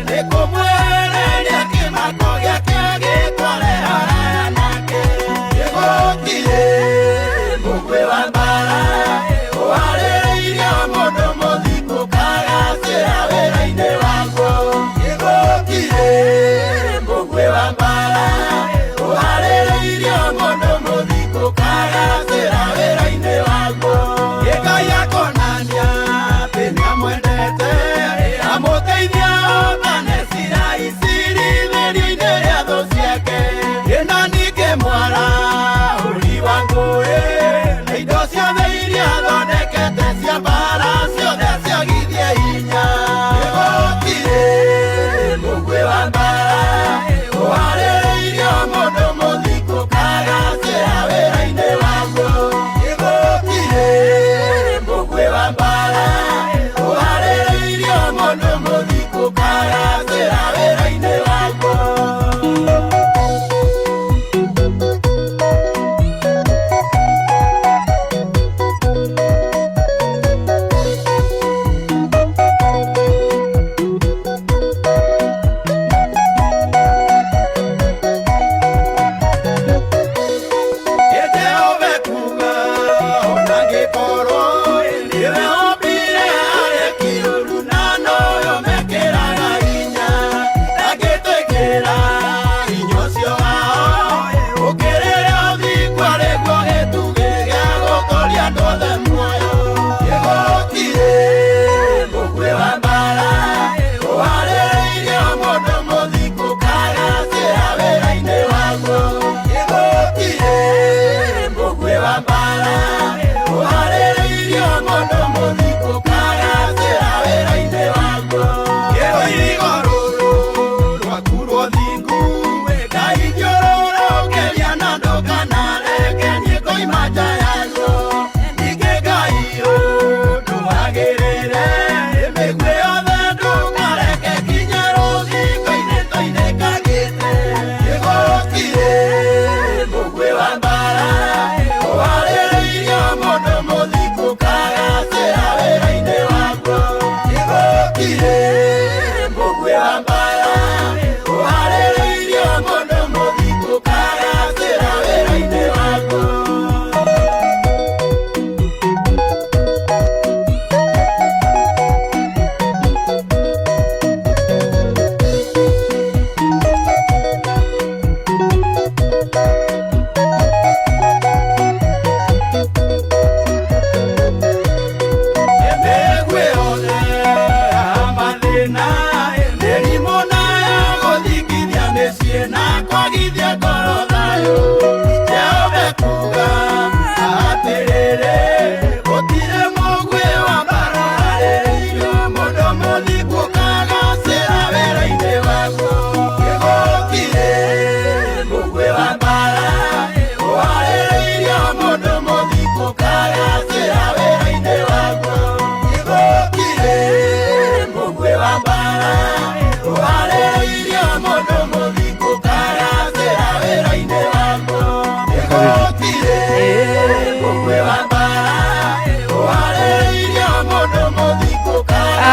nĩ kũmwehereria kĩmako gĩake gĩtware haraya nake.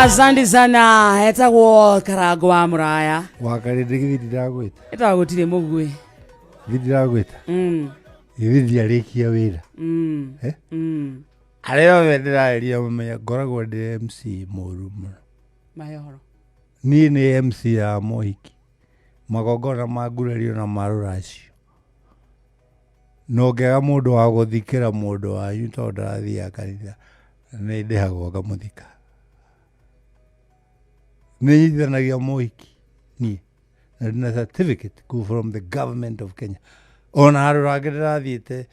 Asante sana, etagwo Karango wa Muraya. Wakarä ndä gä ndiragwä ta. Etagwo gũtirĩ mũguĩ. Ndiragwä ta. Githĩ ndiarĩkia wĩra. Eh? Arĩa othe ndĩraria mamenya ngoragwo ndĩ MC mũru mũno. Mahe ũhoro. Niĩ nĩ MC ya mohiki, magongona ma ngurario na ma rũracio. Na ũngĩaga mũndũ wa gũthikĩra mũndũ wanyu tondũ ndarathiaga kanitha, nĩ ndĩhagwo ngamũthika. Nĩ nyitithanagia mohiki niĩ na ndĩna certificate go from the government of Kenya. Ona handũ hangĩ ndĩrathiĩte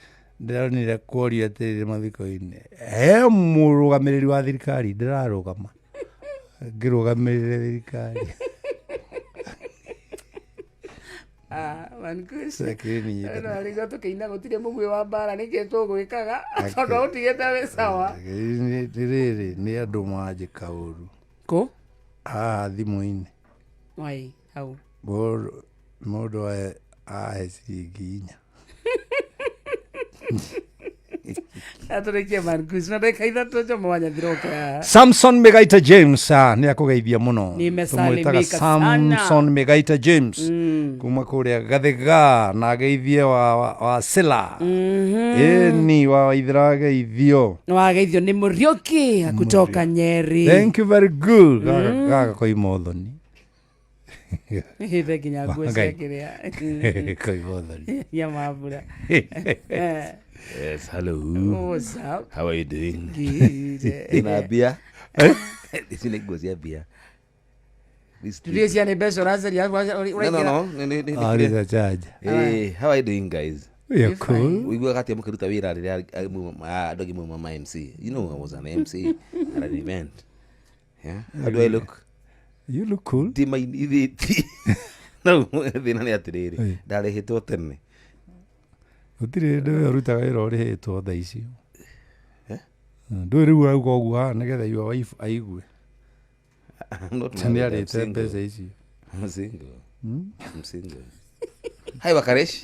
ndĩronire kworio atĩrĩrĩ mathiko-inĩ, he mũrũgamĩrĩri wa thirikari, ndĩrarũgama ngĩrũgamĩrĩre thirikari. Ah, Mankush. Lakini nyitana. No, rĩu tũkĩina gũtirĩ mũguĩ wa mbara nĩkĩ tũgwĩkaga tondũ ũtigĩte wĩ sawa. Rĩrĩ nĩ andũ manjĩka ũru. Kũ? Haha thimũ-inĩ. Wai, hau. Mũndũ ahe ciringi 4. Atũrĩkie Mankush na ndagĩka 3 Jomo wa Nyathiroke haha. Samson Megaita James nä akågeithia må no. Nimesalimika Tũmwĩtaga sana. Samson Megaita James kuma kå rä a Gathiga na ageithie wa Sila ĩni wa Waithĩra ageithio. Nĩwageithio nĩ Mũriũki kutoka Nyeri. Thank you very good. Gaka koima ũthoni. Hĩte nginya nguo cia Ngai. kĩrĩa Koima ũthoni. ya mambura. Yes, hello. What's up? How are you doing? Good. Ina bia. Ici nĩ nguo cia bia. Turie ciana mbeca ũracaria. No, no, no. Arĩ za charge. Hey, how are you doing, guys? We are cool. Uiguaga atĩa mũkĩruta wĩra rĩrĩa andũ angĩ mauma ma MC? You know I was an MC at an event. Yeah. How do I look? You look cool. Ti mainithĩtie. No, thĩna nĩ atĩrĩrĩ, ndarĩhĩtwo tene. Gũtirĩ hĩndĩ we ũrutaga wĩra ũrĩhĩtwo thaa icio. Ndũĩ rĩu ũrauga ũguo haha nĩgetha your wife aigue. I'm not Nĩ married, I'm arĩte single. mbeca icio. I'm single. I'm single. Hi, Wakaresh.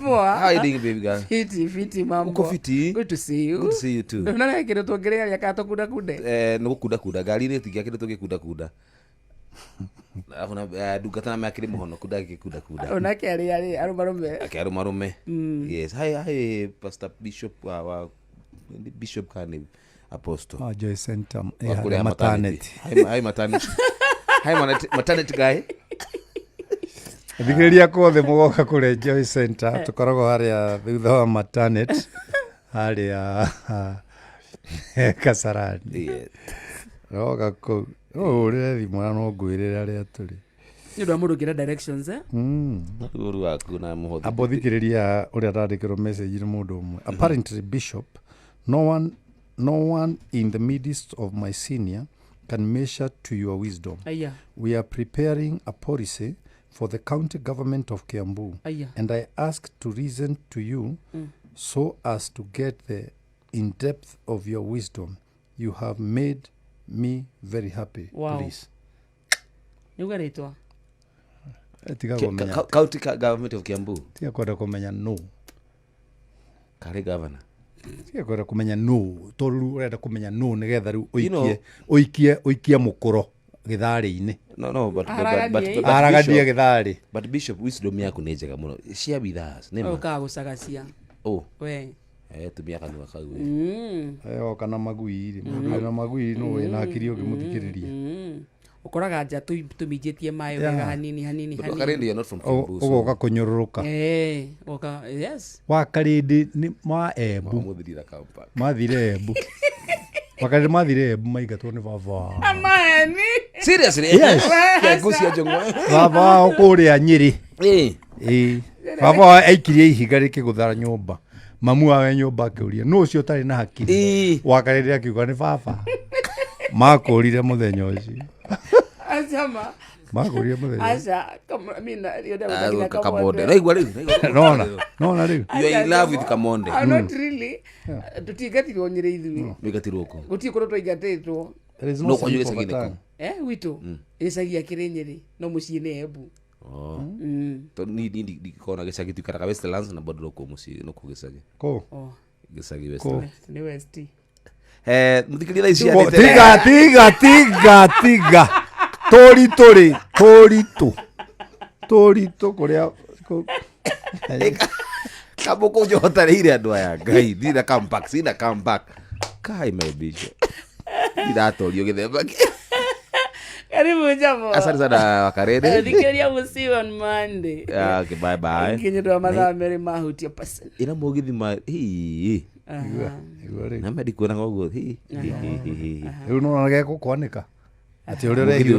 Poa. How are you doing, baby girl? Fiti, fiti mambo. Uko fiti? Good to see you. Good to see you too. Ndona kĩndũ tũngĩrĩa kana tũkundakunde. Eh, nĩ gũkundakunda ngari-inĩ tingia kĩndũ tũngĩkundakunda. Alafu na ndungata na akĩrĩ mũhonoku ndangĩkundakunda. Onake arĩa arĩ arũmarũme. Akĩarũmarũme. Yes. Hi, hi, Pastor Bishop wa Bishop kana Apostle. Ah, Joy Center. Wa kũrĩa maternity. Hi, hi maternity. Hi maternity guy. Thikĩrĩria kuothe mũgoka kũrĩa Joy Center, tũkoragwo harĩa thutha wa maternity harĩa Kasarani. Yes. Roka kũu no ũhũrĩre thimũ na no ngwĩrĩre harĩa tũrĩ. Nĩ ũndũ wa mũndũ ũngĩra directions eh? Ũru waku na mũhothi. Amba ũthikĩrĩria ũrĩa ndandĩkĩrwo message nĩ mũndũ ũmwe. Apparently Bishop, no one in the midst of my senior can measure to your wisdom. Aya. We are preparing a policy for the county government of Kiambu. Aya. And I ask to listen to you so as to get the in depth of your wisdom. You have made me very happy. Wow. Please. Nĩ uga rĩtwa. Tiga kũmenya. County government of Kiambu. Tiga kwenda kũmenya no. Karĩ governor. Tiga kwenda kũmenya no. Tondũ rĩu ũrenda kũmenya no nĩgetha rĩu You know- ũikie mũkũro gĩtharĩ-inĩ. No, Araganie. but Araganie Bishop, gĩtharĩ. but Bishop, wisdom yaku nĩ njega mũno. Share with us. Nĩ ma. Ũkaga gũcagacia. Oh, We. tumia kanua kau. Oka na magui rĩ, mũndũ wĩna magui no wĩna hakiri ũngĩmũthikĩrĩria. Ũkoraga nja tũminjĩtie maĩ wega hanini hanini But hanini. Wakarindi, you're not from Kiambu. So Ũgoka kũnyũrũrũka. Eh, ũgoka yes. Wakarĩndĩ nĩ ma Embu. Mũthirira Kampala. Mathire Embu. Wakarĩndĩ mathire Embu maingatwo nĩ baba wao. Amani. Seriously? Yes. Kiambu cia njũng'wa. Baba wao kũrĩa Nyĩrĩ. Eh. Ĩĩ. Baba wao aikirie ihiga rĩkĩgũtha nyũmba. Mamu wawe nyũmba akĩũria nũ ũcio ũtarĩ na hakiri. Ĩĩ. Wakarĩndĩ akiuga nĩ baba. Makũrire mũthenya ũcio. Acama. Makũrire mũthenya ũcio. Aca. Mina Ah, Kamonde. Naigua rĩu. Naigua. Nona. Nona rĩu. You are in love with Kamonde. Ah, not really. Tũtiingatirwo Nyĩrĩ ithuĩ. Mũingatirwo kũ? Gũtirĩ kũndũ twaingatĩtwo. There is No no kwanyu sleep gĩcagi over nĩkũ? time. Eh, gwitũ. Gĩcagi akĩrĩ Nyĩrĩ no mũciĩ nĩ Embu. Oh. Tondũ niĩ ndikoragwo na gĩcagi tuikaraga Westlands na bado no kũu mũciĩ no kũu gĩcagi. Kũ? Oh. Gĩcagi West. Kũ? Nĩ West. Eh, mũthikĩrĩria thaa ici Ko- cianĩte- tiga tiga tiga tiga tũritũ rĩ tũritũ tũritũ kũrĩa Kamũkũ njohotanĩire andũ aya ngai ndirĩ na comeback sina comeback kai mebisho ndiratorio gĩthemba kĩ Karibu Njabo. Asante sana wakarede. Thikĩrĩria we'll see you on Monday. Ah, okay, bye bye. Nginya wa mathaa merĩ mahutia person. Ĩna mũgithi ma hii Igua rĩu. na mendikuonaga ũguo hii hii hii hii. Rĩu nona gegũkwanĩka atĩ ũrĩa Mũgithi ũrehiũra.